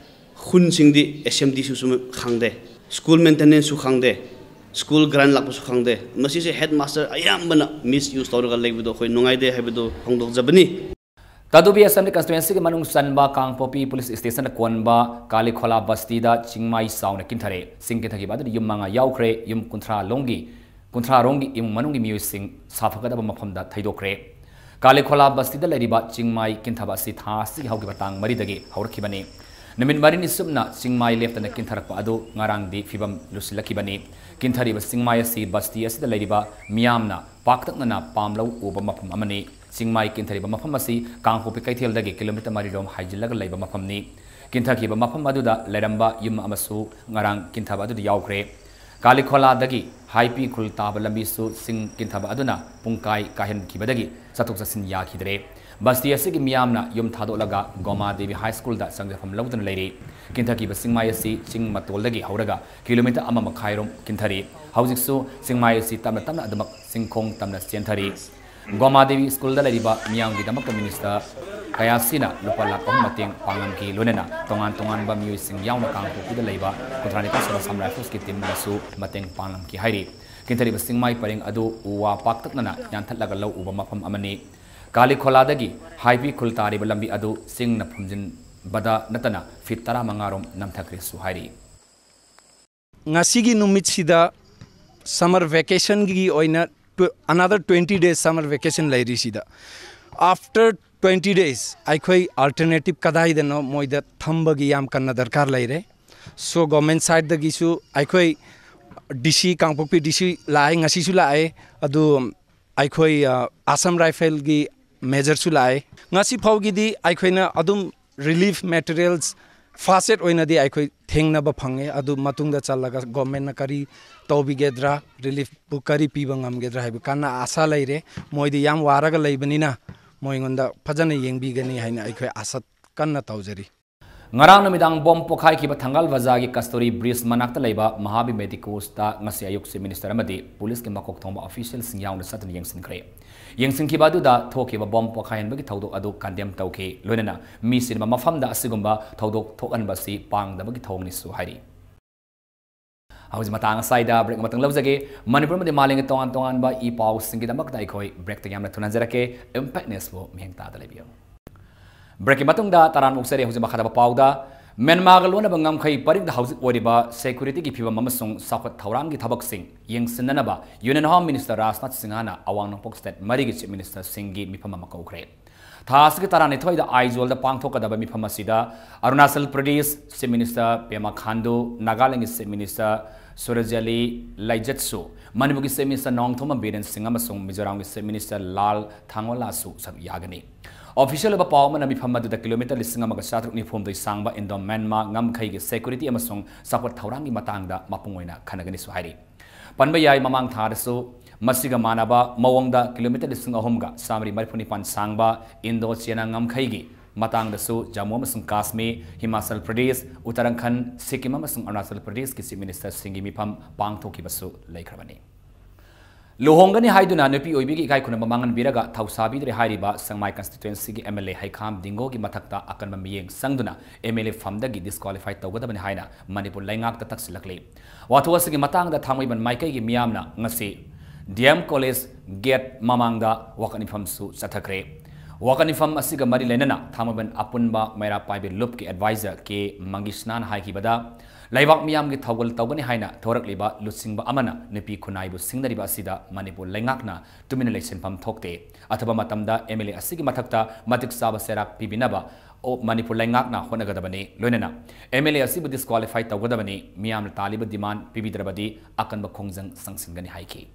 ꯈꯨꯟꯁꯤꯡꯗꯤ S M D ꯁꯨ ꯁꯨꯝ ꯈꯪꯗꯦ, school maintenance ꯁꯨ ꯈꯪꯗꯦ, school grant ꯂꯥꯛꯄꯁꯨ ꯈꯪꯗꯦ꯫ ꯃꯁꯤꯁꯦ headmaster ꯑꯌꯥꯝꯕꯅ misuse ꯇꯧꯔꯒ ꯂꯩꯕꯗꯣ ꯑꯩꯈꯣꯏ ꯅꯨꯡꯉꯥꯏꯇꯦ ꯍꯥꯏꯕꯗꯨ ꯐꯣꯡꯗꯣꯛꯆꯕꯅꯤ꯫ ꯇꯥꯗꯨꯕꯤ Assembly Constituencyꯒꯤ ꯃꯅꯨꯡ ꯆꯟꯕ ꯀꯥꯡꯄꯣꯛꯄꯤ Police Stationꯗ ꯀꯣꯟꯕ ꯀꯥꯂꯤꯈꯣꯂꯥ ꯕꯁꯇꯤꯗ ꯆꯤꯡꯃꯥꯏ ꯆꯥꯎꯅ ꯀꯤꯟꯊꯔꯦ꯫ ꯆꯤꯡ ꯀꯤꯟꯊꯈꯤꯕ ꯑꯗꯨꯗ ꯌꯨꯝ ꯃꯉꯥ ꯌꯥꯎꯈ꯭ꯔꯦ꯫ ꯌꯨꯝ ꯀꯨꯟꯊ꯭ꯔꯥ ꯂꯣꯝꯒꯤ, ꯀꯨꯟꯊ꯭ꯔꯥ ꯔꯣꯝꯒꯤ ꯏꯃꯨꯡ ꯃꯅꯨꯡꯒꯤ ꯃꯤꯑꯣꯏꯁꯤꯡ ꯁꯥꯐꯒꯗꯕ ꯃꯐꯝꯗ ꯊꯩꯗꯣꯛꯈ꯭ꯔꯦ꯫ ꯀꯥꯂꯤꯈꯣꯂꯥ ꯕꯁꯇꯤꯗ ꯂꯩꯔꯤꯕ ꯆꯤꯡꯃꯥꯏ ꯀꯤꯟꯊꯕ ꯑꯁꯤ ꯊꯥ ꯑꯁꯤꯒꯤ ꯍꯧꯈꯤꯕ ꯇꯥꯡ ꯃꯔꯤꯗꯒꯤ ꯍꯧꯔꯛꯈꯤꯕꯅꯤ꯫ ꯅꯨꯃꯤꯠ ꯃꯔꯤꯅꯤ ꯆꯨꯞꯅ ꯆꯤꯡꯃꯥꯏ ꯂꯦꯞꯇꯅ ꯀꯤꯟꯊꯔꯛꯄ ꯑꯗꯨ ꯉꯔꯥꯡꯗꯤ ꯐꯤꯕꯝ ꯂꯨꯁꯤꯜꯂꯛꯈꯤꯕꯅꯤ꯫ ꯀꯤꯟꯊꯔꯤꯕ ꯆꯤꯡꯃꯥꯏ ꯑꯁꯤ ꯕꯁꯇꯤ ꯑꯁꯤꯗ ꯂꯩꯔꯤꯕ ꯃꯤꯌꯥꯝꯅ ꯄꯥꯛꯇꯛꯅꯅ ꯄꯥꯝ ꯂꯧ ꯎꯕ ꯃꯐꯝ ꯑꯃꯅꯤ꯫ ꯆꯤꯡꯃꯥꯏ ꯀꯤꯟꯊꯔꯤꯕ ꯃꯐꯝ ꯑꯁꯤ ꯀꯥꯡꯄꯣꯛꯄꯤ ꯀꯩꯊꯦꯜꯗꯒꯤ kilometre ꯃꯔꯤ ꯔꯣꯝ ꯍꯥꯏꯖꯤꯜꯂꯒ ꯂꯩꯕ ꯃꯐꯝꯅꯤ꯫ ꯀꯤꯟꯊꯈꯤꯕ ꯃꯐꯝ ꯑꯗꯨꯗ ꯂꯩꯔꯝꯕ ꯌꯨꯝ ꯑꯃꯁꯨ ꯉꯔꯥꯡ ꯀꯤꯟꯊꯕ ꯑꯗꯨꯗ ꯌꯥꯎꯈ꯭ꯔꯦ꯫ ꯀꯥꯂꯤꯈꯣꯂꯥꯗꯒꯤ ꯍꯥꯏꯄꯤ ꯈꯨꯜ ꯇꯥꯕ ꯂꯝꯕꯤꯁꯨ ꯆꯤꯡ ꯀꯤꯟꯊꯕ ꯑꯗꯨꯅ ꯄꯨꯡꯀꯥꯏ ꯀꯥꯏꯍꯟꯈꯤꯕꯗꯒꯤ ꯆꯠꯊꯣꯛ ꯆꯠꯁꯤꯟ ꯌꯥꯈꯤꯗ꯭ꯔꯦ꯫ ꯕꯁꯇꯤ ꯑꯁꯤꯒꯤ ꯃꯤꯌꯥꯝꯅ ꯌꯨꯝ ꯊꯥꯗꯣꯛꯂꯒ ꯒꯣꯃꯥ ꯗꯦꯕꯤ High Schoolꯗ ꯆꯪꯖꯐꯝ ꯂꯧꯗꯨꯅ ꯂꯩꯔꯤ꯫ ꯀꯤꯟꯊꯈꯤꯕ ꯆꯤꯡꯃꯥꯏ ꯑꯁꯤ ꯆꯤꯡ ꯃꯇꯣꯜꯗꯒꯤ ꯍꯧꯔꯒ kilometre ꯑꯃ ꯃꯈꯥꯏ ꯔꯣꯝ ꯀꯤꯟꯊꯔꯤ꯫ ꯍꯧꯖꯤꯛꯁꯨ ꯆꯤꯡꯃꯥꯏ ꯑꯁꯤ ꯇꯞꯅ ꯇꯞꯅ ꯑꯗꯨꯃꯛ ꯆꯤꯡꯈꯣꯡ ꯇꯝꯅ ꯆꯦꯟꯊꯔꯤ꯫ ꯒꯣꯃꯥ ꯗꯦꯕꯤ Schoolꯗ ꯂꯩꯔꯤꯕ ꯃꯤꯌꯥꯝꯒꯤꯗꯃꯛꯇ minister ꯀꯌꯥꯁꯤꯅ ꯂꯨꯄꯥ ꯂꯥꯈ ꯑꯍꯨꯝ ꯃꯇꯦꯡ ꯄꯥꯡꯂꯝꯈꯤ꯫ ꯂꯣꯏꯅꯅ ꯇꯣꯉꯥꯟ ꯇꯣꯉꯥꯟꯕ ꯃꯤꯑꯣꯏꯁꯤꯡ ꯌꯥꯎꯅ ꯀꯥꯡꯄꯣꯛꯄꯤꯗ ꯂꯩꯕ ꯀꯨꯟꯊ꯭ꯔꯥ ꯅꯤꯄꯥꯟ ꯁꯨꯕ Assam Riflesꯀꯤ teamꯅꯁꯨ ꯃꯇꯦꯡ ꯄꯥꯡꯂꯝꯈꯤ ꯍꯥꯏꯔꯤ꯫ ꯀꯤꯟꯊꯔꯤꯕ ꯆꯤꯡꯃꯥꯏ ꯄꯔꯦꯡ ꯑꯗꯨ ꯎ ꯋꯥ ꯄꯥꯛꯇꯛꯅꯅ ꯌꯥꯟꯊꯠꯂꯒ ꯂꯧ ꯎꯕ ꯃꯐꯝ ꯑꯃꯅꯤ꯫ ꯀꯥꯂꯤꯈꯣꯂꯥꯗꯒꯤ ꯍꯥꯏꯄꯤ ꯈꯨꯜ ꯇꯥꯔꯤꯕ ꯂꯝꯕꯤ ꯑꯗꯨ ꯆꯤꯡꯅ ꯐꯨꯝꯖꯤꯟꯕꯗ ꯅꯠꯇꯅ feet ꯇꯔꯥꯃꯉꯥ ꯔꯣꯝ ꯅꯝꯊꯈ꯭ꯔꯦꯁꯨ ꯍꯥꯏꯔꯤ꯫ ꯉꯁꯤꯒꯤ ꯅꯨꯃꯤꯠꯁꯤꯗ summer vacationꯒꯤ ꯑꯣꯏꯅ tw-, another twenty days summer vacation ꯂꯩꯔꯤꯁꯤꯗ, after twenty days ꯑꯩꯈꯣꯏ alternative ꯀꯗꯥꯏꯗꯅꯣ ꯃꯣꯏꯗ ꯊꯝꯕꯒꯤ ꯌꯥꯝ ꯀꯟꯅ ꯗꯔꯀꯥꯔ ꯂꯩꯔꯦ꯫ So government sideꯗꯒꯤꯁꯨ ꯑꯩꯈꯣꯏ ꯗꯤ ꯁꯤ, ꯀꯥꯡꯄꯣꯛꯄꯤ ꯗꯤ ꯁꯤ ꯂꯥꯛꯑꯦ, ꯉꯁꯤꯁꯨ ꯂꯥꯛꯑꯦ꯫ ꯑꯗꯨ ꯑꯩꯈꯣꯏ, ꯑ, ꯑꯁꯥꯝ ꯔꯥꯏꯐꯜꯒꯤ ꯃꯦꯖꯔꯁꯨ ꯂꯥꯛꯑꯦ꯫ ꯉꯁꯤ ꯐꯥꯎꯒꯤꯗꯤ ꯑꯩꯈꯣꯏꯅ ꯑꯗꯨꯝ ꯔꯤꯂꯤꯐ ꯃꯦꯇꯔꯤꯌꯦꯜꯁ ꯐꯥꯁꯦꯠ ꯑꯣꯏꯅꯗꯤ ꯑꯩꯈꯣꯏ ꯊꯦꯡꯅꯕ ꯐꯪꯉꯦ꯫ ꯑꯗꯨ ꯃꯇꯨꯡꯗ ꯆꯠꯂꯒ ꯒꯣꯔꯃꯦꯟꯅ ꯀꯔꯤ ꯇꯧꯕꯤꯒꯗ꯭ꯔꯥ, ꯔꯤꯂꯤꯐꯄꯨ ꯀꯔꯤ ꯄꯤꯕ ꯉꯝꯒꯗ꯭ꯔꯥ ꯍꯥꯏꯕ ꯀꯟꯅ ꯑꯥꯁꯥ ꯂꯩꯔꯦ꯫ ꯃꯣꯏꯗꯤ ꯌꯥꯝ ꯋꯥꯔꯒ ꯂꯩꯕꯅꯤꯅ ꯃꯣꯏꯉꯣꯟꯗ ꯐꯖꯅ ꯌꯦꯡꯕꯤꯒꯅꯤ ꯍꯥꯏꯅ ꯑꯩꯈꯣꯏ ꯑꯥꯁꯥ ꯀꯟꯅ ꯇꯧꯖꯔꯤ꯫ ꯉꯔꯥꯡ ꯅꯨꯃꯤꯗꯥꯡ ꯕꯣꯝ ꯄꯣꯈꯥꯏꯈꯤꯕ ꯊꯪꯒꯥꯜ ꯕꯖꯥꯔꯒꯤ ꯀꯁꯇꯨꯔꯤ ꯕ꯭ꯔꯤꯖ ꯃꯅꯥꯛꯇ ꯂꯩꯕ ꯃꯍꯥꯕꯤ ꯃꯦꯗꯤꯀꯣꯁꯇ ꯉꯁꯤ ꯑꯌꯨꯛ ꯆꯤꯐ ꯃꯤꯅꯤꯁꯇꯔ ꯑꯃꯗꯤ ꯄꯨꯂꯤꯁꯀꯤ ꯃꯀꯣꯛ ꯊꯣꯡꯕ ꯑꯣꯐꯤꯁꯤꯌꯦꯜꯁꯤꯡ ꯌꯥꯎꯅ ꯆꯠꯇꯨꯅ ꯌꯦꯡꯁꯤꯟꯈ꯭ꯔꯦ꯫ ꯌꯦꯡꯁꯤꯟꯈꯤꯕ ꯑꯗꯨꯗ ꯊꯣꯛꯈꯤꯕ ꯕꯣꯝ ꯄꯣꯈꯥꯏꯍꯟꯕꯒꯤ ꯊꯧꯗꯣꯛ ꯑꯗꯨ ꯀꯟꯗꯦꯝ ꯇꯧꯈꯤ꯫ ꯂꯣꯏꯅꯅ ꯃꯤ ꯆꯤꯟꯕ ꯃꯐꯝꯗ ꯑꯁꯤꯒꯨꯝꯕ ꯊꯧꯗꯣꯛ ꯊꯣꯛꯍꯟꯕ ꯑꯁꯤ ꯄꯥꯡꯗꯕꯒꯤ ꯊꯧꯑꯣꯡꯅꯤꯁꯨ ꯍꯥꯏꯔꯤ꯫ ꯍꯧꯖꯤꯛ ꯃꯇꯥꯡ ꯑꯁꯥꯏꯗ ꯕ꯭ꯔꯦꯛ ꯑꯃꯇꯪ ꯂꯧꯖꯒꯦ꯫ ꯃꯅꯤꯄꯨꯔ ꯑꯃꯗꯤ ꯃꯥꯂꯦꯝꯒꯤ ꯇꯣꯉꯥꯟ ꯇꯣꯉꯥꯟꯕ ꯏ ꯄꯥꯎꯁꯤꯡꯒꯤꯗꯃꯛꯇ ꯑꯩꯈꯣꯏ ꯕ꯭ꯔꯦꯛꯇ ꯌꯥꯝꯅ ꯊꯨꯅ ꯍꯟꯖꯔꯛꯀꯦ꯫ ꯏꯝꯄꯦꯛ ꯅ꯭ꯌꯨꯁꯄꯨ ꯃꯤꯠꯌꯦꯡ ꯇꯥꯗ ꯂꯩꯕꯤꯌꯨ꯫ ꯕ꯭ꯔꯦꯛꯀꯤ ꯃꯇꯨꯡꯗ ꯇꯔꯥꯝꯅ ꯑꯣꯛꯆꯔꯤ꯫ ꯍꯧꯖꯤꯛ ꯃꯈꯥ ꯇꯥꯕ ꯄꯥꯎꯗ, ꯃ꯭ꯌꯥꯟꯃꯥꯔꯒ ꯂꯣꯟꯅꯕ ꯉꯝꯈꯩ ꯄꯔꯤꯡꯗ ꯍꯧꯖꯤꯛ ꯑꯣꯏꯔꯤꯕ ꯁꯦꯀ꯭ꯌꯨꯔꯤꯇꯤꯒꯤ ꯐꯤꯕꯝ ꯑꯃꯁꯨꯡ ꯆꯥꯎꯈꯠ ꯊꯧꯔꯥꯡꯒꯤ ꯊꯕꯛꯁꯤꯡ ꯌꯦꯡꯁꯤꯟꯅꯅꯕ ꯌꯨꯅꯤꯌꯟ ꯍꯣꯝ ꯃꯤꯅꯤꯁꯇꯔ ꯔꯥꯖꯅꯥꯊ ꯁꯤꯡꯍꯅ ꯑꯋꯥꯡ ꯅꯣꯡꯄꯣꯛ ꯁ꯭ꯇꯦꯠ ꯃꯔꯤꯒꯤ ꯆꯤꯐ ꯃꯤꯅꯤꯁꯇꯔꯁꯤꯡꯒꯤ ꯃꯤꯐꯝ ꯑꯃ ꯀꯧꯈ꯭ꯔꯦ꯫ ꯊꯥ ꯑꯁꯤꯒꯤ ꯇꯔꯥꯅꯤꯊꯣꯏꯗ ꯑꯥꯏꯖꯣꯜꯗ ꯄꯥꯡꯊꯣꯛꯀꯗꯕ ꯃꯤꯐꯝ ꯑꯁꯤꯗ ꯑꯔꯨꯅꯥꯆꯜ ꯄ꯭ꯔꯗꯦꯁ ꯆꯤꯐ ꯃꯤꯅꯤꯁꯇꯔ ꯄꯦꯃꯥ ꯈꯥꯟꯗꯨ, ꯅꯥꯒꯥꯂꯦꯟꯒꯤ ꯆꯤꯐ ꯃꯤꯅꯤꯁꯇꯔ ꯁꯨꯔꯖꯂꯤ ꯂꯥꯏꯖꯠꯁꯨ, ꯃꯅꯤꯄꯨꯔꯒꯤ ꯆꯤꯐ ꯃꯤꯅꯤꯁꯇꯔ ꯅꯣꯡꯊꯣꯝꯕꯝ ꯕꯤꯔꯦꯟ ꯁꯤꯡ ꯑꯃꯁꯨꯡ ꯃꯤꯖꯣꯔꯥꯝꯒꯤ ꯆꯤꯐ ꯃꯤꯅꯤꯁꯇꯔ ꯂꯥꯜ ꯊꯥꯡꯒꯣꯂꯥꯁꯨ ꯁꯔꯨꯛ ꯌꯥꯒꯅꯤ꯫ ꯑꯣꯐꯤꯁꯤꯌꯦꯜ ꯑꯣꯏꯕ ꯄꯥꯎ ꯑꯃꯅ ꯃꯤꯐꯝ ꯑꯗꯨꯗ ꯀꯤꯂꯣꯃꯤꯇꯔ ꯂꯤꯁꯤꯡ ꯑꯃꯒ ꯆꯥꯇ꯭ꯔꯨꯛ ꯅꯤꯐꯨ ꯍꯨꯝꯗꯣꯏ ꯁꯥꯡꯕ ꯏꯟꯗꯣ ꯃ꯭ꯌꯥꯟꯃꯥꯔ ꯉꯝꯈꯩꯒꯤ ꯁꯦꯀ꯭ꯌꯨꯔꯤꯇꯤ ꯑꯃꯁꯨꯡ ꯆꯥꯎꯈꯠ ꯊꯧꯔꯥꯡꯒꯤ ꯃꯇꯥꯡꯗ ꯃꯄꯨꯡ ꯑꯣꯏꯅ ꯈꯟꯅꯒꯅꯤꯁꯨ ꯍꯥꯏꯔꯤ꯫ ꯄꯟꯕ ꯌꯥꯏ, ꯃꯃꯥꯡ ꯊꯥꯗꯁꯨ ꯃꯁꯤꯒ ꯃꯥꯟꯅꯕ ꯃꯑꯣꯡꯗ ꯀꯤꯂꯣꯃꯤꯇꯔ ꯂꯤꯁꯤꯡ ꯑꯍꯨꯝꯒ ꯆꯥꯃꯔꯤ ꯃꯔꯤꯐꯨ ꯅꯤꯄꯥꯟ ꯁꯥꯡꯕ ꯏꯟꯗꯣ ꯆꯤꯅꯥ ꯉꯝꯈꯩꯒꯤ ꯃꯇꯥꯡꯗꯁꯨ ꯖꯝꯃꯨ ꯑꯃꯁꯨꯡ ꯀꯥꯁꯃꯤꯔ, ꯍꯤꯃꯥꯆꯜ ꯄ꯭ꯔꯗꯦꯁ, ꯎꯠꯇꯔꯥꯈꯟꯗ, ꯁꯤꯛꯀꯤꯝ ꯑꯃꯁꯨꯡ ꯑꯔꯨꯅꯥꯆꯜ ꯄ꯭ꯔꯗꯦꯁꯀꯤ ꯆꯤꯐ ꯃꯤꯅꯤꯁꯇꯔꯁꯤꯡꯒꯤ ꯃꯤꯐꯝ ꯄꯥꯡꯊꯣꯛꯈꯤꯕꯁꯨ ꯂꯩꯈ꯭ꯔꯕꯅꯤ꯫ ꯂꯨꯍꯣꯡꯒꯅꯤ ꯍꯥꯏꯗꯨꯅ ꯅꯨꯄꯤ ꯑꯣꯏꯕꯤꯒꯤ ꯏꯀꯥꯏ ꯈꯨꯝꯅꯕ ꯃꯥꯡꯍꯟꯕꯤꯔꯒ ꯊꯧꯁꯥꯕꯤꯗ꯭ꯔꯦ ꯍꯥꯏꯔꯤꯕ ꯁꯦꯡꯃꯥꯏ ꯀꯟꯁꯇꯤꯇ꯭ꯋꯦꯟꯁꯤꯒꯤ ꯑꯦꯝ ꯑꯦꯜ ꯑꯦ ꯍꯩꯈꯥꯝ ꯗꯤꯡꯒꯣꯒꯤ ꯃꯊꯛꯇ ꯑꯀꯟꯕ ꯃꯤꯠꯌꯦꯡ ꯆꯪꯗꯨꯅ ꯑꯦꯝ ꯑꯦꯜ ꯑꯦ ꯐꯝꯗꯒꯤ ꯗꯤꯁꯀ꯭ꯋꯥꯂꯤꯐꯥꯏ ꯇꯧꯒꯗꯕꯅꯤ ꯍꯥꯏꯅ ꯃꯅꯤꯄꯨꯔ ꯂꯩꯉꯥꯛꯇ ꯇꯛꯁꯤꯜꯂꯛꯂꯤ꯫ ꯋꯥꯊꯣꯛ ꯑꯁꯤꯒꯤ ꯃꯇꯥꯡꯗ ꯊꯥꯡꯃꯩꯕꯟ ꯃꯥꯏꯀꯩꯒꯤ ꯃꯤꯌꯥꯝꯅ ꯉꯁꯤ ꯗꯤ ꯑꯦꯝ ꯀꯣꯂꯦꯖ ꯒꯦꯠ ꯃꯃꯥꯡꯗ ꯋꯥꯀꯠ ꯃꯤꯐꯝꯁꯨ ꯆꯠꯊꯈ꯭ꯔꯦ꯫ ꯋꯥꯀꯠ ꯃꯤꯐꯝ ꯑꯁꯤꯒ ꯃꯔꯤ ꯂꯩꯅꯅ ꯊꯥꯡꯃꯩꯕꯟ ꯑꯄꯨꯟꯕ ꯃꯩꯔꯥ ꯄꯥꯏꯕꯤ ꯂꯨꯞꯀꯤ ꯑꯦꯗꯚꯥꯏꯖꯔ ꯀꯦ ꯃꯪꯒꯤꯁꯅꯥꯅ ꯍꯥꯏꯈꯤꯕꯗ, ꯂꯩꯕꯥꯛ ꯃꯤꯌꯥꯝꯒꯤ ꯊꯧꯒꯜ ꯇꯧꯒꯅꯤ ꯍꯥꯏꯅ ꯊꯣꯔꯛꯂꯤꯕ ꯂꯨꯆꯤꯡꯕ ꯑꯃꯅ ꯅꯨꯄꯤ ꯈꯨꯟꯅꯥꯏꯕꯨ ꯁꯤꯡꯅꯔꯤꯕ ꯑꯁꯤꯗ ꯃꯅꯤꯄꯨꯔ ꯂꯩꯉꯥꯛꯅ ꯇꯨꯃꯤꯟꯅ ꯂꯩꯁꯤꯟꯐꯝ ꯊꯣꯛꯇꯦ꯫ ꯑꯊꯨꯕ ꯃꯇꯝꯗ ꯑꯦꯝ ꯑꯦꯜ ꯑꯦ ꯑꯁꯤꯒꯤ ꯃꯊꯛꯇ ꯃꯇꯤꯛ ꯆꯥꯕ ꯆꯩꯔꯥꯛ ꯄꯤꯕꯤꯅꯕ ꯑꯣ, ꯃꯅꯤꯄꯨꯔ ꯂꯩꯉꯥꯛꯅ ꯍꯣꯠꯅꯒꯗꯕꯅꯤ, ꯂꯣꯏꯅꯅ ꯑꯦꯝ ꯑꯦꯜ ꯑꯦ ꯑꯁꯤꯕꯨ ꯗꯤꯁꯀ꯭ꯋꯥꯂꯤꯐꯥꯏ ꯇꯧꯒꯗꯕꯅꯤ, ꯃꯤꯌꯥꯝꯅ ꯇꯥꯜꯂꯤꯕ ꯗꯤꯃꯥꯟ ꯄꯤꯕꯤꯗ꯭ꯔꯕꯗꯤ ꯑꯀꯟꯕ ꯈꯣꯡꯖꯪ ꯆꯪꯁꯤꯟꯒꯅꯤ ꯍꯥꯏꯈꯤ꯫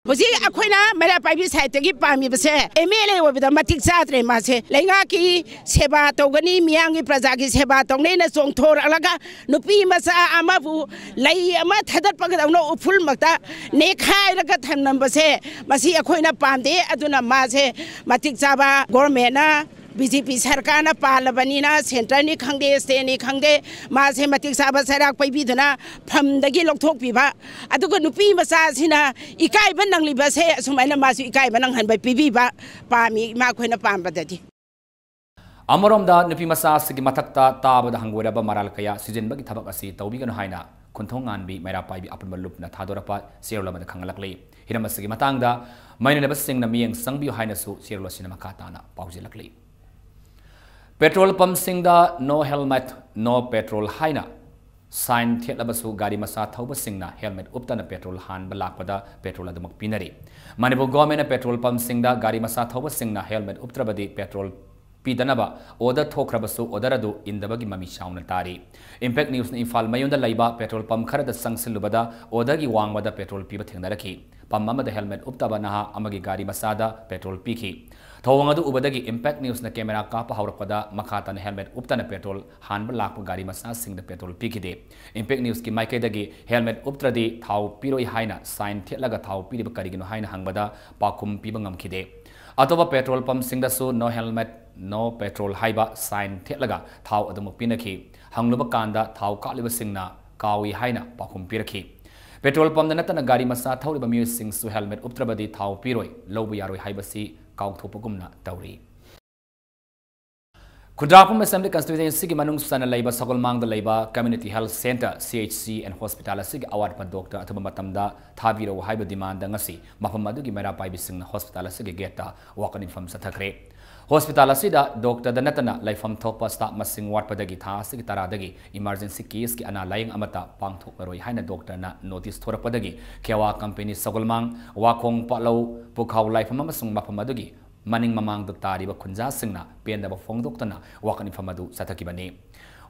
ꯍꯧꯖꯤꯛ ꯑꯩꯈꯣꯏꯅ ꯃꯩꯔꯥ ꯄꯥꯏꯕꯤ ꯁꯥꯏꯠꯇꯒꯤ ꯄꯥꯝꯃꯤꯕꯁꯦ ꯑꯦꯝ ꯑꯦꯜ ꯑꯦ ꯑꯣꯏꯕꯗ ꯃꯇꯤꯛ ꯆꯥꯗ꯭ꯔꯦ꯫ ꯃꯥꯁꯦ ꯂꯩꯉꯥꯛꯀꯤ ꯁꯦꯕꯥ ꯇꯧꯒꯅꯤ, ꯃꯤꯌꯥꯝꯒꯤ ꯄ꯭ꯔꯖꯥꯒꯤ ꯁꯦꯕꯥ ꯇꯧꯅꯦꯅ ꯆꯣꯡꯊꯣꯔꯛꯂꯒ ꯅꯨꯄꯤ ꯃꯆꯥ ꯑꯃꯕꯨ ꯂꯩ ꯑꯃ ꯊꯥꯗꯠꯄꯒꯗꯧꯅ ꯎꯐꯨꯜꯃꯛꯇ ꯅꯦꯈꯥꯏꯔꯒ ꯊꯝꯂꯝꯕꯁꯦ ꯃꯁꯤ ꯑꯩꯈꯣꯏꯅ ꯄꯥꯝꯗꯦ꯫ ꯑꯗꯨꯅ ꯃꯥꯁꯦ ꯃꯇꯤꯛ ꯆꯥꯕ ꯒꯣꯔꯃꯦꯟꯅ ꯕꯤ ꯖꯦ ꯄꯤ ꯁꯔꯀꯥꯔꯅ ꯄꯥꯜꯂꯕꯅꯤꯅ ꯁꯦꯟꯇꯔꯅꯤ ꯈꯪꯗꯦ, ꯁ꯭ꯇꯦꯠꯅꯤ ꯈꯪꯗꯦ, ꯃꯥꯁꯦ ꯃꯇꯤꯛ ꯆꯥꯕ ꯆꯩꯔꯥꯛ ꯄꯤꯕꯤꯗꯨꯅ ꯐꯝꯗꯒꯤ ꯂꯧꯊꯣꯛꯄꯤꯕ꯫ ꯑꯗꯨꯒ ꯅꯨꯄꯤ ꯃꯆꯥꯁꯤꯅ ꯏꯀꯥꯏꯕ ꯅꯪꯂꯤꯕꯁꯦ ꯑꯁꯨꯃꯥꯏꯅ ꯃꯥꯁꯨ ꯏꯀꯥꯏꯕ ꯅꯪꯍꯟꯕ ꯄꯤꯕꯤꯕ ꯄꯥꯝꯃꯤ ꯏꯃꯥ ꯑꯩꯈꯣꯏꯅ ꯄꯥꯝꯕꯗꯗꯤ꯫ ꯑꯃꯔꯣꯝꯗ ꯅꯨꯄꯤ ꯃꯆꯥ ꯑꯁꯤꯒꯤ ꯃꯊꯛꯇ ꯇꯥꯕꯗ ꯍꯪꯒꯣꯏꯔꯕ ꯃꯔꯥꯜ ꯀꯌꯥ ꯁꯤꯖꯤꯟꯕꯒꯤ ꯊꯕꯛ ꯑꯁꯤ ꯇꯧꯕꯤꯒꯅꯨ ꯍꯥꯏꯅ ꯈꯨꯟꯊꯣꯡ ꯉꯥꯟꯕꯤ ꯃꯩꯔꯥ ꯄꯥꯏꯕꯤ ꯑꯄꯨꯟꯕ ꯂꯨꯞꯅ ꯊꯥꯗꯣꯔꯛꯄ ꯆꯦꯔꯣꯜ ꯑꯃꯗ ꯈꯪꯍꯜꯂꯛꯂꯤ꯫ ꯍꯤꯔꯝ ꯑꯁꯤꯒꯤ ꯃꯇꯥꯡꯗ ꯃꯩꯅꯅꯕꯁꯤꯡꯅ ꯃꯤꯠꯌꯦꯡ ꯆꯪꯕꯤꯌꯨ ꯍꯥꯏꯅꯁꯨ ꯆꯦꯔꯣꯜ ꯑꯁꯤꯅ ꯃꯈꯥ ꯇꯥꯅ ꯄꯥꯎꯖꯦꯜꯂꯛꯂꯤ꯫ ꯄꯦꯇ꯭ꯔꯣꯜ ꯄꯝꯁꯤꯡꯗ "No helmet, no petrol" ꯍꯥꯏꯅ ꯁꯥꯏꯟ ꯊꯦꯠꯂꯕꯁꯨ ꯒꯥꯔꯤ ꯃꯆꯥ ꯊꯧꯕꯁꯤꯡꯅ ꯍꯦꯜꯃꯦꯠ ꯎꯞꯇꯅ ꯄꯦꯇ꯭ꯔꯣꯜ ꯍꯥꯟꯕ ꯂꯥꯛꯄꯗ ꯄꯦꯇ꯭ꯔꯣꯜ ꯑꯗꯨꯃꯛ ꯄꯤꯅꯔꯤ꯫ ꯃꯅꯤꯄꯨꯔ ꯒꯣꯔꯃꯦꯟꯅ ꯄꯦꯇ꯭ꯔꯣꯜ ꯄꯝꯁꯤꯡꯗ ꯒꯥꯔꯤ ꯃꯆꯥ ꯊꯧꯕꯁꯤꯡꯅ ꯍꯦꯜꯃꯦꯠ ꯎꯞꯇ꯭ꯔꯕꯗꯤ ꯄꯦꯇ꯭ꯔꯣꯜ ꯄꯤꯗꯅꯕ ꯑꯣꯔꯗꯔ ꯊꯣꯛꯈ꯭ꯔꯕꯁꯨ ꯑꯣꯔꯗꯔ ꯑꯗꯨ ꯏꯟꯗꯕꯒꯤ ꯃꯃꯤ ꯆꯥꯎꯅ ꯇꯥꯔꯤ꯫ ꯏꯝꯄꯦꯛ ꯅ꯭ꯌꯨꯁꯅ ꯏꯝꯐꯥꯜ ꯃꯌꯣꯟꯗ ꯂꯩꯕ ꯄꯦꯇ꯭ꯔꯣꯜ ꯄꯝ ꯈꯔꯗ ꯆꯪꯁꯤꯜꯂꯨꯕꯗ ꯑꯣꯔꯗꯔꯒꯤ ꯋꯥꯡꯃꯗ ꯄꯦꯇ꯭ꯔꯣꯜ ꯄꯤꯕ ꯊꯦꯡꯅꯔꯛꯈꯤ꯫ ꯄꯝ ꯑꯃꯗ ꯍꯦꯜꯃꯦꯠ ꯎꯞꯇꯕ ꯅꯍꯥ ꯑꯃꯒꯤ ꯒꯥꯔꯤ ꯃꯆꯥꯗ ꯄꯦꯇ꯭ꯔꯣꯜ ꯄꯤꯈꯤ꯫ ꯊꯧꯑꯣꯡ ꯑꯗꯨ ꯎꯕꯗꯒꯤ ꯏꯝꯄꯦꯛ ꯅ꯭ꯌꯨꯁꯅ ꯀꯦꯃꯦꯔꯥ ꯀꯥꯞꯄ ꯍꯧꯔꯛꯄꯗ ꯃꯈꯥ ꯇꯥꯅ ꯍꯦꯜꯃꯦꯠ ꯎꯞꯇꯅ ꯄꯦꯇ꯭ꯔꯣꯜ ꯍꯥꯟꯕ ꯂꯥꯛꯄ ꯒꯥꯔꯤ ꯃꯆꯥꯁꯤꯡꯗ ꯄꯦꯇ꯭ꯔꯣꯜ ꯄꯤꯈꯤꯗꯦ꯫ ꯏꯝꯄꯦꯛ ꯅ꯭ꯌꯨꯁꯀꯤ ꯃꯥꯏꯀꯩꯗꯒꯤ ꯍꯦꯜꯃꯦꯠ ꯎꯞꯇ꯭ꯔꯗꯤ ꯊꯥꯎ ꯄꯤꯔꯣꯏ ꯍꯥꯏꯅ ꯁꯥꯏꯟ ꯊꯦꯠꯂꯒ ꯊꯥꯎ ꯄꯤꯔꯤꯕ ꯀꯔꯤꯒꯤꯅꯣ ꯍꯥꯏꯅ ꯍꯪꯕꯗ ꯄꯥꯎꯈꯨꯝ ꯄꯤꯕ ꯉꯝꯈꯤꯗꯦ꯫ ꯑꯇꯣꯞꯄ ꯄꯦꯇ꯭ꯔꯣꯜ ꯄꯝꯁꯤꯡꯗꯁꯨ "No helmet, no petrol" ꯍꯥꯏꯕ ꯁꯥꯏꯟ ꯊꯦꯠꯂꯒ ꯊꯥꯎ ꯑꯗꯨꯃꯛ ꯄꯤꯅꯈꯤ꯫ ꯍꯪꯂꯨꯕ ꯀꯥꯟꯗ ꯊꯥꯎ ꯀꯥꯞꯂꯤꯕꯁꯤꯡꯅ "ꯀꯥꯎꯏ" ꯍꯥꯏꯅ ꯄꯥꯎꯈꯨꯝ ꯄꯤꯔꯛꯈꯤ꯫ ꯄꯦꯇ꯭ꯔꯣꯜ ꯄꯝꯗ ꯅꯠꯇꯅ ꯒꯥꯔꯤ ꯃꯆꯥ ꯊꯧꯔꯤꯕ ꯃꯤꯑꯣꯏꯁꯤꯡꯁꯨ ꯍꯦꯜꯃꯦꯠ ꯎꯞꯇ꯭ꯔꯕꯗꯤ ꯊꯥꯎ ꯄꯤꯔꯣꯏ, ꯂꯧꯕ ꯌꯥꯔꯣꯏ ꯍꯥꯏꯕꯁꯤ ꯀꯥꯎꯊꯣꯛꯄꯒꯨꯝꯅ ꯇꯧꯔꯤ꯫ ꯈꯨꯟꯗ꯭ꯔꯥꯛꯄꯝ ꯑꯦꯁꯦꯝꯕ꯭ꯂꯤ ꯀꯟꯁꯇꯤꯇ꯭ꯌꯨꯑꯦꯟꯁꯤꯒꯤ ꯃꯅꯨꯡ ꯆꯟꯅ ꯂꯩꯕ ꯁꯒꯣꯜꯃꯥꯡꯗ ꯂꯩꯕ ꯀꯝꯃ꯭ꯌꯨꯅꯤꯇꯤ ꯍꯦꯜꯊ ꯁꯦꯟꯇꯔ, ꯁꯤ ꯑꯩꯆ ꯁꯤ, ꯑꯦꯟ ꯍꯣꯁꯄꯤꯇꯥꯜ ꯑꯁꯤꯒꯤ ꯑꯋꯥꯠꯄ ꯗꯣꯛꯇꯔ ꯑꯊꯨꯕ ꯃꯇꯝꯗ ꯊꯥꯕꯤꯔꯛꯎ ꯍꯥꯏꯕ ꯗꯤꯃꯥꯟꯗ ꯉꯁꯤ ꯃꯐꯝ ꯑꯗꯨꯒꯤ ꯃꯩꯔꯥ ꯄꯥꯏꯕꯤꯁꯤꯡꯅ ꯍꯣꯁꯄꯤꯇꯥꯜ ꯑꯁꯤꯒꯤ ꯒꯦꯠꯇ ꯋꯥꯀꯠ ꯃꯤꯐꯝ ꯆꯠꯊꯈ꯭ꯔꯦ꯫ ꯍꯣꯁꯄꯤꯇꯥꯜ ꯑꯁꯤꯗ ꯗꯣꯛꯇꯔꯗ ꯅꯠꯇꯅ ꯂꯩꯐꯝ ꯊꯣꯛꯄ ꯁ꯭ꯇꯥꯐ ꯃꯁꯤꯡ ꯋꯥꯠꯄꯗꯒꯤ ꯊꯥ ꯑꯁꯤꯒꯤ ꯇꯔꯥꯗꯒꯤ ꯏꯃꯔꯖꯦꯟꯁꯤ ꯀꯦꯁꯀꯤ ꯑꯅꯥ ꯂꯥꯌꯦꯡ ꯑꯃꯠꯇ ꯄꯥꯡꯊꯣꯛꯂꯔꯣꯏ ꯍꯥꯏꯅ ꯗꯣꯛꯇꯔꯅ ꯅꯣꯇꯤꯁ ꯊꯣꯔꯛꯄꯗꯒꯤ ꯈꯦꯋꯥ ꯀꯝꯄꯦꯅꯤ ꯁꯒꯣꯜꯃꯥꯡ, ꯋꯥꯈꯣꯡ ꯄꯥꯠꯂꯧ, ꯄꯨꯈꯥꯎ ꯂꯥꯏꯐꯝ ꯑꯃꯁꯨꯡ ꯃꯐꯝ ꯑꯗꯨꯒꯤ ꯃꯅꯤꯡ ꯃꯃꯥꯡꯗ ꯇꯥꯔꯤꯕ ꯈꯨꯟꯖꯥꯁꯤꯡꯅ ꯄꯦꯟꯗꯕ ꯐꯣꯡꯗꯣꯛꯇꯨꯅ ꯋꯥꯀꯠ ꯃꯤꯐꯝ ꯑꯗꯨ ꯆꯠꯊꯈꯤꯕꯅꯤ꯫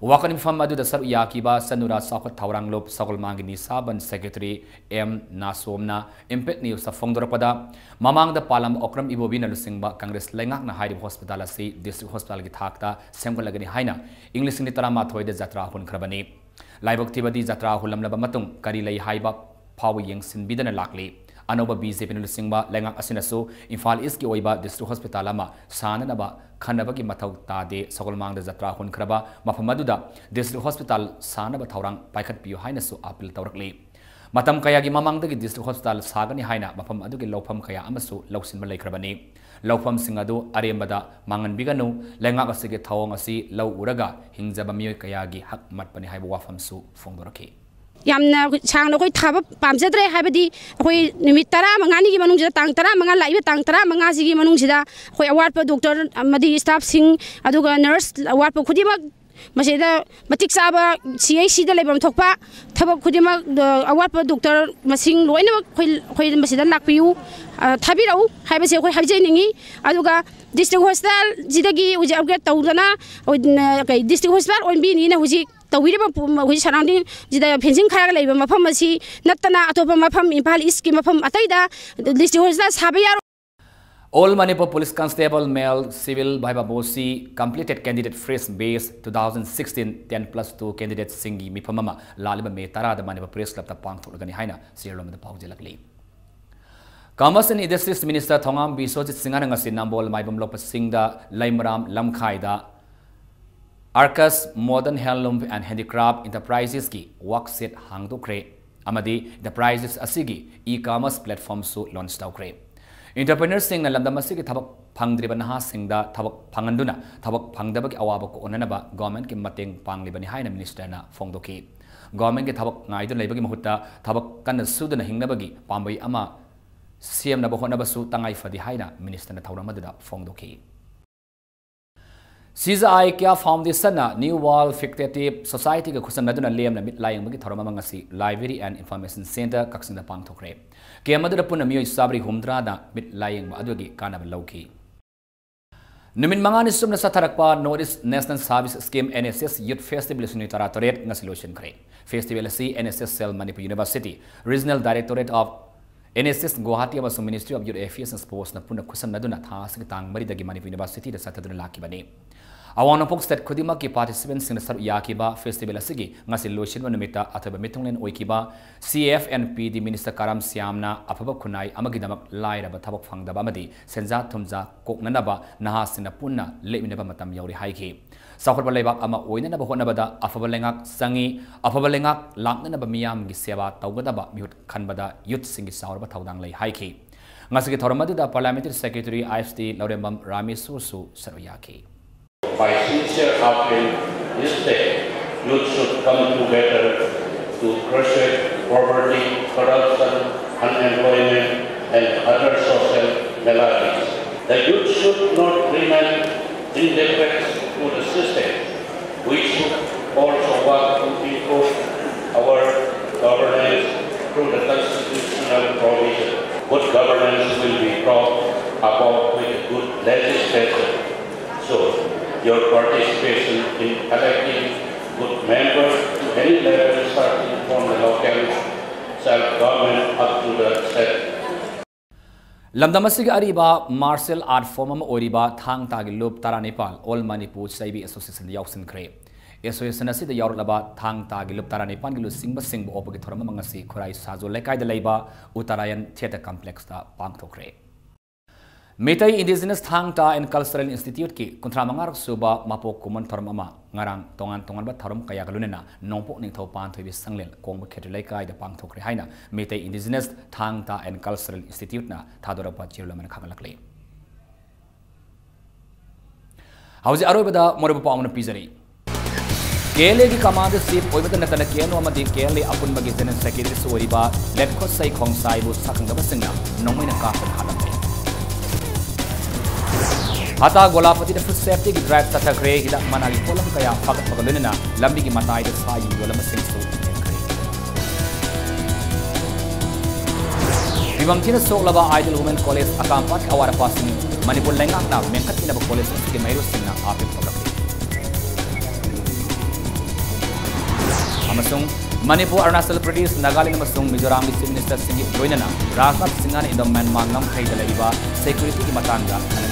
ꯋꯥꯀꯠ ꯃꯤꯐꯝ ꯑꯗꯨꯗ ꯁꯔꯨꯛ ꯌꯥꯈꯤꯕ ꯆꯅꯨꯔꯥ ꯆꯥꯎꯈꯠ ꯊꯧꯔꯥꯡꯂꯨꯞ ꯁꯒꯣꯜꯃꯥꯡꯒꯤ ꯅꯤꯁꯥꯕꯟ ꯁꯦꯀ꯭ꯔꯦꯇꯔꯤ ꯑꯦꯝ ꯅꯥꯁꯣꯝꯅ ꯏꯝꯄꯦꯛ ꯅ꯭ꯌꯨꯁꯇ ꯐꯣꯡꯗꯣꯔꯛꯄꯗ, ꯃꯃꯥꯡꯗ ꯄꯥꯜꯂꯝꯕ ꯑꯣꯀ꯭ꯔꯝ ꯏꯕꯣꯕꯤꯅ ꯂꯨꯆꯤꯡꯕ ꯀꯪꯒ꯭ꯔꯦꯁ ꯂꯩꯉꯥꯛꯅ ꯍꯥꯏꯔꯤꯕ ꯍꯣꯁꯄꯤꯇꯥꯜ ꯑꯁꯤ ꯗꯤꯁꯇ꯭ꯔꯤꯛ ꯍꯣꯁꯄꯤꯇꯥꯜꯒꯤ ꯊꯥꯛꯇ ꯁꯦꯝꯒꯠꯂꯒꯅꯤ ꯍꯥꯏꯅ ꯏꯪ ꯂꯤꯁꯤꯡ ꯑꯅꯤ ꯇꯔꯥꯃꯥꯊꯣꯏꯗ ꯖꯇ꯭ꯔꯥ ꯍꯨꯟꯈ꯭ꯔꯕꯅꯤ꯫ ꯂꯥꯏꯕꯛ ꯊꯤꯕꯗꯤ ꯖꯇ꯭ꯔꯥ ꯍꯨꯜꯂꯝꯂꯕ ꯃꯇꯨꯡ ꯀꯔꯤ ꯂꯩ ꯍꯥꯏꯕ ꯐꯥꯎꯕ ꯌꯦꯡꯁꯤꯟꯕꯤꯗꯅ ꯂꯥꯛꯂꯤ꯫ ꯑꯅꯧꯕ ꯕꯤ ꯖꯦ ꯄꯤꯅ ꯂꯨꯆꯤꯡꯕ ꯂꯩꯉꯥꯛ ꯑꯁꯤꯅꯁꯨ ꯏꯝꯐꯥꯜ ꯏꯁꯀꯤ ꯑꯣꯏꯕ ꯗꯤꯁꯇ꯭ꯔꯤꯛ ꯍꯣꯁꯄꯤꯇꯥꯜ ꯑꯃ ꯁꯥꯅꯅꯕ ꯈꯟꯅꯕꯒꯤ ꯃꯊꯧ ꯇꯥꯗꯦ꯫ ꯁꯒꯣꯜꯃꯥꯡꯗ ꯖꯇ꯭ꯔꯥ ꯍꯨꯟꯈ꯭ꯔꯕ ꯃꯐꯝ ꯑꯗꯨꯗ ꯗꯤꯁꯇ꯭ꯔꯤꯛ ꯍꯣꯁꯄꯤꯇꯥꯜ ꯁꯥꯅꯕ ꯊꯧꯔꯥꯡ ꯄꯥꯏꯈꯠꯄꯤꯌꯨ ꯍꯥꯏꯅꯁꯨ ꯑꯥꯄꯤꯜ ꯇꯧꯔꯛꯂꯤ꯫ ꯃꯇꯝ ꯀꯌꯥꯒꯤ ꯃꯃꯥꯡꯗꯒꯤ ꯗꯤꯁꯇ꯭ꯔꯤꯛ ꯍꯣꯁꯄꯤꯇꯥꯜ ꯁꯥꯒꯅꯤ ꯍꯥꯏꯅ ꯃꯐꯝ ꯑꯗꯨꯒꯤ ꯂꯧꯐꯝ ꯀꯌꯥ ꯑꯃꯁꯨ ꯂꯧꯁꯤꯟꯕ ꯂꯩꯈ꯭ꯔꯕꯅꯤ꯫ ꯂꯧꯐꯝꯁꯤꯡ ꯑꯗꯨ ꯑꯔꯦꯝꯕꯗ ꯃꯥꯡꯍꯟꯕꯤꯒꯅꯨ꯫ ꯂꯩꯉꯥꯛ ꯑꯁꯤꯒꯤ ꯊꯧꯑꯣꯡ ꯑꯁꯤ ꯂꯧ ꯎꯔꯒ ꯍꯤꯡꯖꯕ ꯃꯤꯑꯣꯏ ꯀꯌꯥꯒꯤ ꯍꯛ ꯃꯠꯄꯅꯤ ꯍꯥꯏꯕ ꯋꯥꯐꯝꯁꯨ ꯐꯣꯡꯗꯣꯔꯛꯈꯤ꯫ ꯌꯥꯝꯅ ꯁꯥꯡꯅ ꯑꯩꯈꯣꯏ ꯊꯥꯕ ꯄꯥꯝꯖꯗ꯭ꯔꯦ꯫ ꯍꯥꯏꯕꯗꯤ ꯑꯩꯈꯣꯏ ꯅꯨꯃꯤꯠ ꯇꯔꯥꯃꯉꯥꯅꯤꯒꯤ ꯃꯅꯨꯡꯁꯤꯗ, ꯇꯥꯡ ꯇꯔꯥꯃꯉꯥ, ꯂꯥꯛꯏꯕ ꯇꯥꯡ ꯇꯔꯥꯃꯉꯥꯁꯤꯒꯤ ꯃꯅꯨꯡꯁꯤꯗ ꯑꯩꯈꯣꯏ ꯑꯋꯥꯠꯄ ꯗꯣꯛꯇꯔ ꯑꯃꯗꯤ ꯁ꯭ꯇꯥꯐꯁꯤꯡ, ꯑꯗꯨꯒ ꯅꯔꯁ ꯑꯋꯥꯠꯄ ꯈꯨꯗꯤꯡꯃꯛ ꯃꯁꯤꯗ ꯃꯇꯤꯛ ꯆꯥꯕ ꯁꯤ ꯑꯩꯆ ꯁꯤꯗ ꯂꯩꯐꯝ ꯊꯣꯛꯄ ꯊꯕꯛ ꯈꯨꯗꯤꯡꯃꯛ, ꯑ, ꯑꯋꯥꯠꯄ ꯗꯣꯛꯇꯔ ꯃꯁꯤꯡ ꯂꯣꯏꯅꯃꯛ ꯑꯩꯈꯣꯏ, ꯑꯩꯈꯣꯏ ꯃꯁꯤꯗ ꯂꯥꯛꯄꯤꯌꯨ, ꯑ, ꯊꯥꯕꯤꯔꯛꯎ ꯍꯥꯏꯕꯁꯦ ꯑꯩꯈꯣꯏ ꯍꯥꯏꯖꯅꯤꯡꯉꯤ꯫ ꯑꯗꯨꯒ ꯗꯤꯁꯇ꯭ꯔꯤꯛ ꯍꯣꯁꯄꯤꯇꯥꯜꯁꯤꯗꯒꯤ ꯍꯧꯖꯤꯛ ꯑꯞꯒ꯭ꯔꯦꯗ ꯇꯧꯗꯅ, ꯑ, ꯀꯩ, ꯗꯤꯁꯇ꯭ꯔꯤꯛ ꯍꯣꯁꯄꯤꯇꯥꯜ ꯑꯣꯟꯕꯤꯅꯤꯅ ꯍꯧꯖꯤꯛ ꯇꯧꯕꯤꯔꯤꯕ ꯄꯨ-, ꯍꯧꯖꯤꯛ ꯁꯔꯥꯎꯟꯗꯤꯡꯁꯤꯗ ꯐꯦꯟꯁꯤꯡ ꯈꯥꯔꯒ ꯂꯩꯕ ꯃꯐꯝ ꯑꯁꯤ ꯅꯠꯇꯅ ꯑꯇꯣꯞꯄ ꯃꯐꯝ, ꯏꯝꯐꯥꯜ ꯏꯁꯀꯤ ꯃꯐꯝ ꯑꯇꯩꯗ ꯗꯤꯁꯇ꯭ꯔꯤꯛ ꯍꯣꯁꯄꯤꯇꯥꯜ ꯁꯥꯕ ꯌꯥꯔꯣꯏ꯫ All Manipur Police Constable Male Civil Viva Bosi completed candidate fresh batch two thousand sixteen ten plus two candidatesꯁꯤꯡꯒꯤ ꯃꯤꯐꯝ ꯑꯃ ꯂꯥꯛꯂꯤꯕ ꯃꯦ ꯇꯔꯥꯗ ꯃꯅꯤꯄꯨꯔ ꯄ꯭ꯔꯦꯁ ꯀ꯭ꯂꯕꯇ ꯄꯥꯡꯊꯣꯛꯂꯒꯅꯤ ꯍꯥꯏꯅ ꯆꯦꯔꯣꯜ ꯑꯃꯗ ꯄꯥꯎꯖꯦꯜꯂꯛꯂꯤ꯫ Commerce and Industries Minister ꯊꯣꯉꯥꯝ ꯕꯤꯁ꯭ꯋꯖꯤꯠ ꯁꯤꯡꯍꯅ ꯉꯁꯤ ꯅꯝꯕꯣꯜ ꯃꯥꯏꯕꯝ ꯂꯣꯛꯄ ꯆꯤꯡꯗ ꯂꯩꯃꯔꯥꯝ ꯂꯝꯈꯥꯏꯗ Arcus Modern Handloom and Handicraft Enterprisesꯀꯤ workshop ꯍꯥꯡꯗꯣꯛꯈ꯭ꯔꯦ ꯑꯃꯗꯤ enterprises ꯑꯁꯤꯒꯤ e-commerce platformꯁꯨ launch ꯇꯧꯈ꯭ꯔꯦ꯫ Entrepreneurꯁꯤꯡꯅ ꯂꯝꯗꯝ ꯑꯁꯤꯒꯤ ꯊꯕꯛ ꯐꯪꯗ꯭ꯔꯤꯕ ꯅꯍꯥꯁꯤꯡꯗ ꯊꯕꯛ ꯐꯪꯍꯟꯗꯨꯅ ꯊꯕꯛ ꯐꯪꯗꯕꯒꯤ ꯑꯋꯥꯕ ꯀꯣꯛꯍꯟꯅꯅꯕ governmentꯀꯤ ꯃꯇꯦꯡ ꯄꯥꯡꯂꯤꯕꯅꯤ ꯍꯥꯏꯅ ministerꯅ ꯐꯣꯡꯗꯣꯛꯈꯤ꯫ Governmentꯀꯤ ꯊꯕꯛ ꯉꯥꯏꯗꯨꯅ ꯂꯩꯕꯒꯤ ꯃꯍꯨꯠꯇ ꯊꯕꯛ ꯀꯟꯅ ꯁꯨꯗꯨꯅ ꯍꯤꯡꯅꯕꯒꯤ ꯄꯥꯝꯕꯩ ꯑꯃ ꯁꯦꯝꯅꯕ ꯍꯣꯠꯅꯕꯁꯨ ꯇꯉꯥꯏ ꯐꯗꯦ ꯍꯥꯏꯅ ministerꯅ ꯊꯧꯔꯝ ꯑꯗꯨꯗ ꯐꯣꯡꯗꯣꯛꯈꯤ꯫ ꯁꯤꯖ ꯑꯥꯏ ꯀ꯭ꯌꯥ ꯐꯥꯎꯟꯗꯦꯁꯟꯅ New World Figurative Societyꯒ ꯈꯨꯠꯁꯝꯅꯗꯨꯅ ꯂꯦꯝꯅ ꯃꯤꯠ ꯂꯥꯌꯦꯡꯕꯒꯤ ꯊꯧꯔꯝ ꯑꯃ ꯉꯁꯤ Library and Information Centre ꯀꯛꯆꯤꯡꯗ ꯄꯥꯡꯊꯣꯛꯈ꯭ꯔꯦ꯫ Camp ꯑꯗꯨꯗ ꯄꯨꯟꯅ ꯃꯤꯑꯣꯏ ꯆꯥꯃꯔꯤ ꯍꯨꯝꯗ꯭ꯔꯥꯅ ꯃꯤꯠ ꯂꯥꯌꯦꯡꯕ ꯑꯗꯨꯒꯤ ꯀꯥꯟꯅꯕ ꯂꯧꯈꯤ꯫ ꯅꯨꯃꯤꯠ ꯃꯉꯥꯅꯤ ꯆꯨꯞꯅ ꯆꯠꯊꯔꯛꯄ North East National Service Scheme, N S S, Youth Festival ꯑꯁꯤ ꯅꯨꯃꯤꯠ ꯇꯔꯥꯇꯔꯦꯠ ꯉꯁꯤ ꯂꯣꯏꯁꯤꯟꯈ꯭ꯔꯦ꯫ Festival ꯑꯁꯤ N S S Cell Manipur University, Regional Directorate of N S S Guwahati ꯑꯃꯁꯨꯡ Ministry of Youth Affairs and Sportsꯅ ꯄꯨꯟꯅ ꯈꯨꯠꯁꯝꯅꯗꯨꯅ ꯊꯥ ꯑꯁꯤꯒꯤ ꯇꯥꯡ ꯃꯔꯤꯗꯒꯤ ꯃꯅꯤꯄꯨꯔ ꯌꯨꯅꯤꯚꯔꯁꯤꯇꯤꯗ ꯆꯠꯊꯗꯨꯅ ꯂꯥꯛꯈꯤꯕꯅꯤ꯫ ꯑꯋꯥꯡ ꯅꯣꯡꯄꯣꯛ state ꯈꯨꯗꯤꯡꯃꯛꯀꯤ participantꯁꯤꯡꯅ ꯁꯔꯨꯛ ꯌꯥꯈꯤꯕ festival ꯑꯁꯤꯒꯤ ꯉꯁꯤ ꯂꯣꯏꯁꯤꯟꯕ ꯅꯨꯃꯤꯠꯇ ꯑꯊꯣꯏꯕ ꯃꯤꯊꯨꯡꯂꯦꯟ ꯑꯣꯏꯈꯤꯕ C F and P D Minister ꯀꯔꯝ ꯁ꯭ꯌꯥꯝꯅ ꯑꯐꯕ ꯈꯨꯟꯅꯥꯏ ꯑꯃꯒꯤꯗꯃꯛ ꯂꯥꯏꯔꯕ ꯊꯕꯛ ꯐꯪꯗꯕ ꯑꯃꯗꯤ ꯁꯦꯟꯖꯥ ꯊꯨꯝꯖꯥ ꯀꯣꯛꯅꯅꯕ ꯅꯍꯥꯁꯤꯡꯅ ꯄꯨꯟꯅ ꯂꯦꯞꯃꯤꯟꯅꯕ ꯃꯇꯝ ꯌꯧꯔꯦ ꯍꯥꯏꯈꯤ꯫ ꯆꯥꯎꯈꯠꯄ ꯂꯩꯕꯥꯛ ꯑꯃ ꯑꯣꯏꯅꯅꯕ ꯍꯣꯠꯅꯕꯗ ꯑꯐꯕ ꯂꯩꯉꯥꯛ ꯆꯪꯏ꯫ ꯑꯐꯕ ꯂꯩꯉꯥꯛ ꯂꯥꯛꯅꯅꯕ ꯃꯤꯌꯥꯝꯒꯤ ꯁꯦꯕꯥ ꯇꯧꯒꯗꯕ ꯃꯤꯍꯨꯠ ꯈꯟꯕꯗ youthꯁꯤꯡꯒꯤ ꯆꯥꯎꯔꯕ ꯊꯧꯗꯥꯡ ꯂꯩ ꯍꯥꯏꯈꯤ꯫ ꯉꯁꯤꯒꯤ ꯊꯧꯔꯝ ꯑꯗꯨꯗ Parliamentary Secretary I S T ꯂꯧꯔꯦꯝꯕꯝ ꯔꯥꯃꯦꯁꯣꯔꯁꯨ ꯁꯔꯨꯛ ꯌꯥꯈꯤ꯫ My sincere appeal this day, youth should come together to crush poverty, corruption, unemployment, and other social maladies. The youth should not remain indifferent to the system. We should also work to improve our governance through the constitutional provision. Good governance will be brought about with good legislation. So, your participation in electing good members to any level, starting from the local self-government up to the state. ꯂꯝꯗꯝ ꯑꯁꯤꯒꯤ ꯑꯔꯤꯕ martial art form ꯑꯃ ꯑꯣꯏꯔꯤꯕ ꯊꯥꯡ ꯇꯥꯒꯤ ꯂꯨꯞ ꯇꯔꯥꯅꯤꯄꯥꯜ All Manipur ꯆꯩꯕꯤ Associationꯗ ꯌꯥꯎꯁꯤꯟꯈ꯭ꯔꯦ꯫ Association ꯑꯁꯤꯗ ꯌꯥꯎꯔꯛꯂꯕ ꯊꯥꯡ ꯇꯥꯒꯤ ꯂꯨꯞ ꯇꯔꯥꯅꯤꯄꯥꯜꯒꯤ ꯂꯨꯆꯤꯡꯕꯁꯤꯡꯕꯨ ꯑꯣꯛꯄꯒꯤ ꯊꯧꯔꯝ ꯑꯃ ꯉꯁꯤ ꯈꯨꯔꯥꯏ ꯁꯥꯖꯣ ꯂꯩꯀꯥꯏꯗ ꯂꯩꯕ Uttarayan Theatre Complexꯇ ꯄꯥꯡꯊꯣꯛꯈ꯭ꯔꯦ꯫ Meitei Indigenous Thang Ta and Cultural Instituteꯀꯤ ꯀꯨꯟꯊ꯭ꯔꯥ ꯃꯉꯥꯔꯛ ꯁꯨꯕ ꯃꯄꯣꯛ ꯀꯨꯝꯑꯣꯟ ꯊꯧꯔꯝ ꯑꯃ ꯉꯔꯥꯡ ꯇꯣꯉꯥꯟ ꯇꯣꯉꯥꯟꯕ ꯊꯧꯔꯝ ꯀꯌꯥꯒ ꯂꯣꯏꯅꯅ ꯅꯣꯡꯄꯣꯛ ꯅꯤꯡꯊꯧ ꯄꯥꯟꯊꯣꯏꯕꯤ ꯁꯪꯂꯦꯟ ꯀꯣꯡꯕ ꯈꯦꯇ꯭ꯔꯤ ꯂꯩꯀꯥꯏꯗ ꯄꯥꯡꯊꯣꯛꯈ꯭ꯔꯦ ꯍꯥꯏꯅ Meitei Indigenous Thang Ta and Cultural Instituteꯅ ꯊꯥꯗꯣꯔꯛꯄ ꯆꯦꯔꯣꯜ ꯑꯃꯅ ꯈꯪꯍꯜꯂꯛꯂꯤ꯫ ꯍꯧꯖꯤꯛ ꯑꯔꯣꯏꯕꯗ ꯃꯔꯨꯑꯣꯏꯕ ꯄꯥꯎ ꯑꯃꯅ ꯄꯤꯖꯔꯤ꯫ KLAꯒꯤ Commander Chief ꯑꯣꯏꯕꯇ ꯅꯠꯇꯅ K N O ꯑꯃꯗꯤ KLA ꯑꯄꯨꯟꯕꯒꯤ General Secretaryꯁꯨ ꯑꯣꯏꯔꯤꯕ ꯂꯦꯞꯈꯣꯠꯁꯩ ꯈꯣꯡꯁꯥꯏꯕꯨ ꯁꯛꯈꯪꯗꯕꯁꯤꯡꯅ ꯅꯣꯡꯃꯩꯅ ꯀꯥꯞꯇꯨꯅ ꯍꯥꯠꯂꯝꯂꯦ꯫ ꯍꯇꯥ ꯒꯣꯂꯥꯄꯇꯤꯗ food safetyꯒꯤ drive ꯆꯠꯊꯈ꯭ꯔꯦ꯫ ꯍꯤꯗꯥꯛ ꯃꯅꯥꯒꯤ ꯄꯣꯠꯂꯝ ꯀꯌꯥ ꯐꯥꯒꯠꯄꯒ ꯂꯣꯏꯅꯅ ꯂꯝꯕꯤꯒꯤ ꯃꯇꯥꯏꯗ ꯁꯥ ꯌꯨ ꯌꯣꯜꯂꯝꯕꯁꯤꯡꯁꯨ ꯊꯤꯡꯈ꯭ꯔꯦ꯫ ꯐꯤꯕꯝ ꯊꯤꯅ ꯁꯣꯛꯂꯕ Ideal Women College ꯑꯀꯥꯝꯄꯥꯠꯀꯤ ꯑꯋꯥꯠ ꯑꯄꯥꯁꯤꯡ ꯃꯅꯤꯄꯨꯔ ꯂꯩꯉꯥꯛꯅ ꯃꯦꯟꯈꯠꯃꯤꯟꯅꯕ ꯀꯣꯂꯦꯖ ꯑꯁꯤꯒꯤ ꯃꯍꯩꯔꯣꯏꯁꯤꯡꯅ ꯑꯥꯕꯦꯒ ꯐꯣꯡꯗꯣꯛꯈꯤ꯫ ꯑꯃꯁꯨꯡ ꯃꯅꯤꯄꯨꯔ, ꯑꯔꯨꯅꯥꯆꯜ ꯄ꯭ꯔꯗꯦꯁ, ꯅꯥꯒꯥꯂꯦꯟ ꯑꯃꯁꯨꯡ ꯃꯤꯖꯣꯔꯥꯝꯒꯤ ꯆꯤꯐ ꯃꯤꯅꯤꯁꯇꯔꯁꯤꯡꯒꯤ ꯂꯣꯏꯅꯅ ꯔꯥꯖꯅꯥꯊ ꯁꯤꯡꯍꯅ ꯏꯟꯗꯣ ꯃ꯭ꯌꯥꯟꯃꯥꯔ ꯉꯝꯈꯩꯗ ꯂꯩꯔꯤꯕ ꯁꯦꯀ꯭ꯌꯨꯔꯤꯇꯤꯒꯤ ꯃꯇꯥꯡꯗ ꯈꯟꯅ